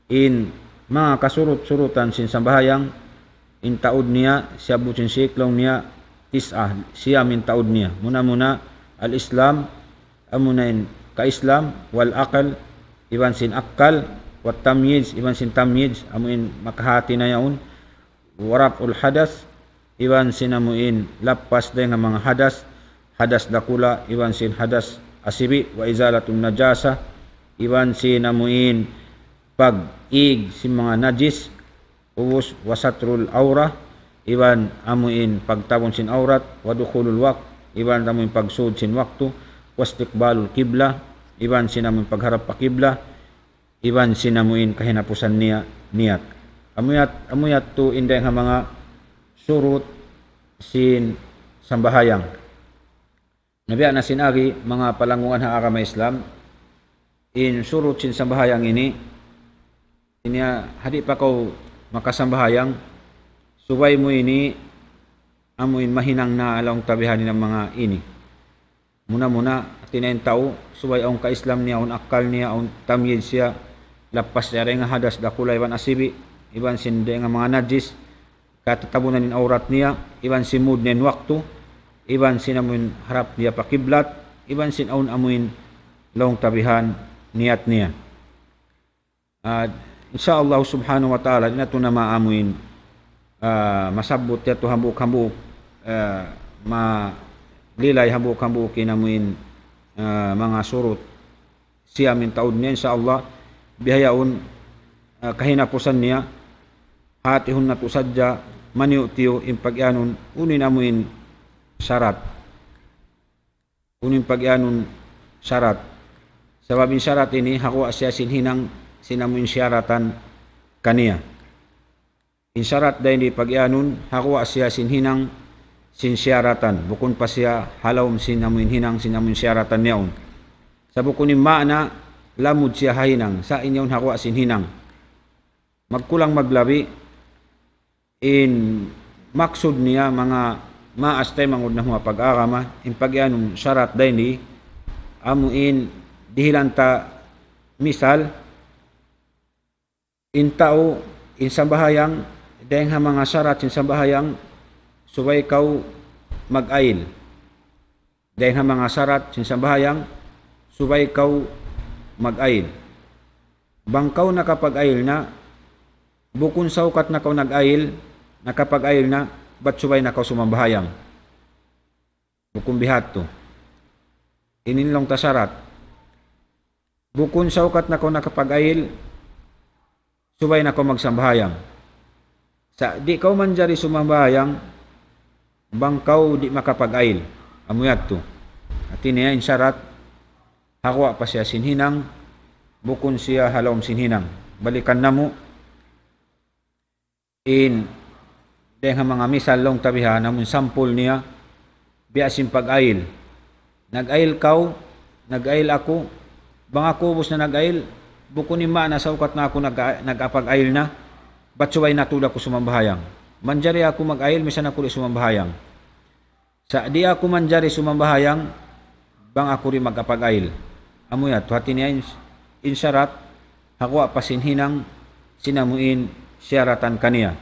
In manga kasurut-surutan sin sambahayang, in taud niya, siyabbut sin Sheikh laung niya, tis'a, siyam in taud niya. Muna-muna, al-Islam, amuna in ka-Islam, wal aql, iban sin akkal, wat tamyiz, iban sin tamyiz, amu in makahati na yaun, wa raf'ul hadas, iban sin amu in lappas dayn ha manga hadas, hadas dakula', iban sin hadas asibi', wa izalatun najasa, iban sin amu in pag-ig sin manga najis, ubus, wa satrul awrah, iban amu in pagtabun sin awrat, wa dukhulul waqt, iban amu in pagsud sin waktu, wa istiqbalul qiblah, iban sin amu in pagharap pa qiblah, iban sin amu in kahinapusan niya, niyat. Amu yat-, amu yadtu in dayn ha manga shurut sin sambahayang. Na biya' na sin agi, manga palanggungan ha agama Islam, in shurut sin sambahayang ini, ini ha di' pa kaw makasambahayang, Subay mu ini, amuin mahinang na laung ta bihaini in manga ini. Muna-muna, hati niya in tau, subay awn ka-Islam niya, awn akkal niya, awn tamyiz siya, lappas niya dayn ha hadas dakula' iban asibi', iban sin dayn ha manga najis, katatabunan in awrat niya, iban sin mud niya in waktu, iban sin amuin harap niya pa kiblat, iban sin awn amuin laung ta bihan niyat niya. Ah, insya Allah subhanahu wa ta'ala, di' natu' na maamuin, ah, masabbut yadtu hambuuk-hambuuk, ah, malilay hambuuk-hambuuk in amuin, ah, manga surut. Siya amuin taud niya, insya Allah, bihaun, ah, kahinapusan niya, hatihun natu' sadja, maniyu-tiyu, in pag-iyanun, unu in amuin sarat. Unu in pag-iyanun sarat. Sabab in sarat ini, ha guwa' siya sin hinang, sin amuin siyaratan kaniya. In sarat dayn di pag-iyanun, ha guwa' siya sin hinang, sin siyaratan. Bukun pa siya ha lawm sin amuin hinang, sin amuin siyaratan niya yaun. Sa' bukun in maana, lamud siya ha hinang, sa' in yaun ha guwa' sin hinang. Magkulang maglabi, in maksud niya manga maas taymanghud namu' ha pag-agama, in pag-iyanun sarat dayn di, amuin dihilan ta misal, in tau, in sambahayang, dayn ha manga sarat sin sambahayang, subay kaw mag-ayil. Dayn ha manga sarat sin sambahayang, subay kaw mag-ayil. Bang kaw nakapag-ayil na, bukun saukat na kaw nag-ayil, nakapag-ayil na, bat subay na kaw sumambahayang. Bukun bihadtu. Ini in laung ta sarat. Bukun saukat na kaw nakapag-ayil, subay na kaw magsambahayang. Sa' di' kaw manjari sumambahayang, bang kaw di' makapag-ayil. Amu yadtu. Hati niya in sarat, ha guwa' pa siya sin hinang, bukun siya ha lawm sin hinang. Balikan namu', in, dayn ha manga misal laung ta bihan, amun sampul niya, biya' sin pag-ayil. Nag-ayil kaw, nag-ayil aku, bang aku ubus na nag-ayil, bukun in maana saukat na aku nag-, nagkapag-ayil na, bat subay na tuud aku sumambahayang. Manjari aku mag-ayil, misan aku di' sumambahayang. Sa' di' aku manjari sumambahayang, bang aku di' magkapag-ayil. Amu yadtu, hati niya in, in sarat, ha guwa' pa sin hinang, sin amuin siyaratan kaniya.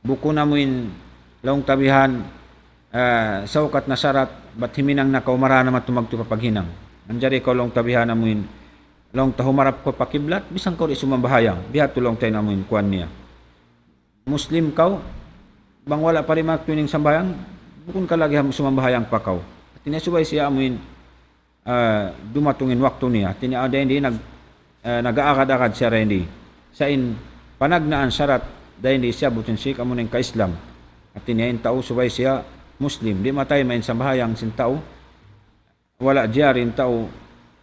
Bukun amuin laung ta bihan, ah, saukat na sarat, bat himinang na kaw marā na madtu magtuy pa paghinang. Manjari kaw laung ta bihan amuin, laung ta humarap kaw pa kiblat, misan kaw di' sumambahayang. Bihadtu laung ta in amuin kuwan niya. Muslim kaw, bang wala' pa rin magtuy in sambahayang, bukun ka lagi' ham-, sumambahayang pa kaw. Hati niya subay siya amuin, ah, dumatung in waktu niya. Hati niya dayn di nag-, ah, nag-aagad-agad siya dayn di. Sa' in panagnaan sarat dayn di siya butun sik amuin ka-Islam. Hati niya in tau subay siya Muslim. Di' matay main sambahayang sin tau. Wala' jari in tau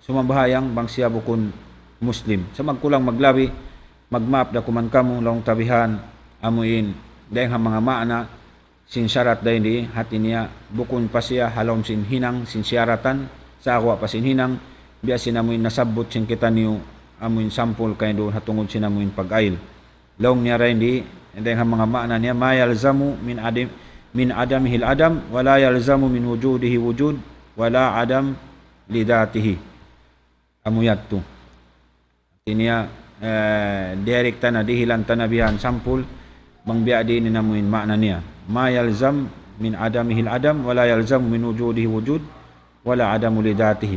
sumambahayang bang siya bukun Muslim. Sa' magkulang maglabi, magmaap da kuman kamu, laung ta bihan, amuin, dayn ha manga maana, sin sarat dayn di, hati niya, bukun pa siya, ha lawm sin hinang, sin siyaratan, sa' ha guwa' pa sin hinang, biya' sin amuin nasabbut sin kitaniyu, amuin sampul kain duun ha tungud sin amuin pag-ayil. Laung niya dayn di, dayn ha manga maana niya, ما يلزم من عدم، من عدمه العدم، ولا يلزم من وجوده وجود، ولا عدم لذاته. Amu yadtu. Hati niya, eh, direct ta na, dihilan ta na bihan sampul, bang biya' diin in amuin maana niya. ما يلزم من عدمه العدم، ولا يلزم من وجوده وجود، ولا عدم لذاته.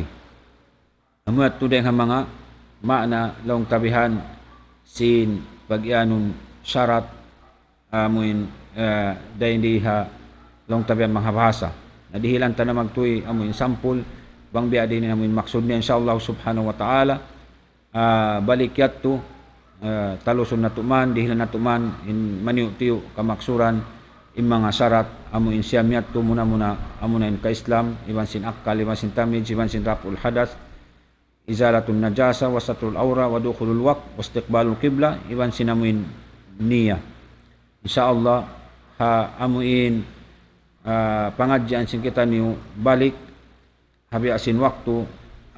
Amu yadtu dayn ha manga maana laung ta bihan sin pag-iyanun sarat amuin, eh, dayn di ha laung ta bihan manga bahasa. Na dihilan ta na magtuy amuin sampul, bang biya' diin in amuin maksud niya, insya Allah subhanahu wa ta'ala, ah, balik yadtu, eh, talusun natu' man, dihilan natu' man, in maniyu'-tiyu' kamaksuran, in manga sarat, amuin siyam yadtu muna-muna, amuna in ka-Islam, iban sin akkal, iban sin tamyiz, iban sin raf'ul hadas, إزالة النجاسة وستر العورة ودخول الوقت واستقبال القبلة, iban sin amuin niyya. Insya Allah, ha amuin, ah, pangadjian sin kitaniyu balik, ha biya' sin waktu,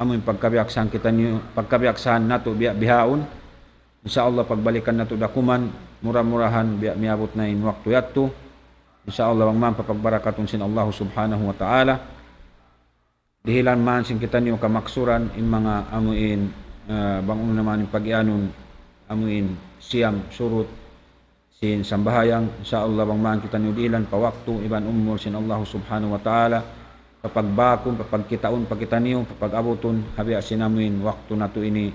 amuin pagkabiyaksahan kitaniyu, pagkabiyaksahan natu' biya' bihaun. Insya Allah, pagbalikan natu' da kuman, mura-murahan biya' miyabut na in waktu yadtu. Insya Allah, bang man papagbarakatun sin Allah Subhanahu wa Ta'ala. Dihilan man sin kitaniyu kamaksuran in manga amuin, ah, bang unu na man in pag-iyanun amuin siyam surut sin sambahayang, insya Allah, bang man kitaniyu dihilan pa waktu iban umul sin Allah Subhanahu wa Ta'ala, papagbakun, papagkitaun pa kitaniyu, papag-abutun, ha biya' sin amuin waktu natu' ini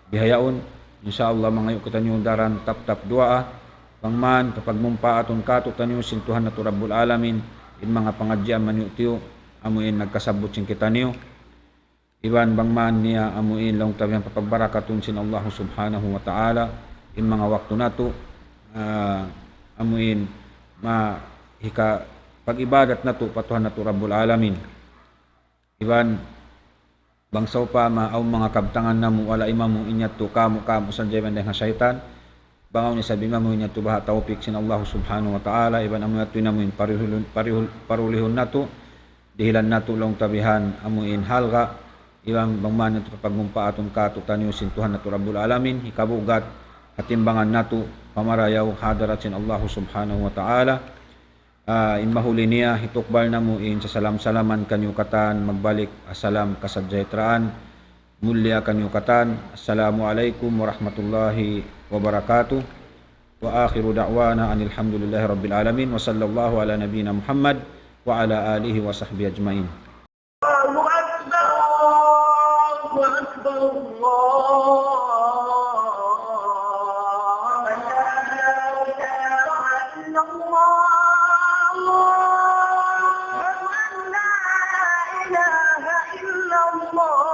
bihaun. Insya Allah, mangayu' kitaniyu daran tap-tap duwaa, bang man papagmumpaatun kātu'niyu sin Tuhan natu' Rabbul Alamin, in manga pangadjian maniyu'-tiyu', amuin nagkasabbut sin kitaniyu. Iban bang man niya amuin laung ta bihan papagbarakatun sin Allah Subhanahu wa Ta'ala, in manga waktu natu', ah, amuin ma-, hika pag-ibadat natu' pa Tuhan natu' Rabbul Alamin. Iban bang sawpama awn manga kabtangan namu' wala' imamu, in yadtu kamu', kamu' sadja iban dayn ha saytan. Bang awn isab imamu, in yadtu baha' tawpik sin Allah Subhanahu wa Ta'ala, iban amu yadtu in amuin parihulun, parihul-, parulihun natu', dihilan natu' laung ta bihan amuin halga', iban bang man yadtu papagmumpaatun kātu'niyu sin Tuhan natu' Rabbul Alamin, hikabugat ha timbangan natu', pamarayaw ha hadarat sin Allah Subhanahu wa Ta'ala. Ah, in mahuli niya, hitukbal namu' in sasalam-salaman kaniyu katan, magbalik, assalam, kasajahtraan, mulia kaniyu katan. Assalamu alaykum warahmatullahi wabarakatuh. وآخر دعوانا أن الحمد لله رب العالمين، وصلى الله على نبينا محمد وعلى آله وصحبه أجمعين. الله أكبر، الله أكبر، الله أكبر. لا إله إلا الله. أشهد أن لا إله إلا الله.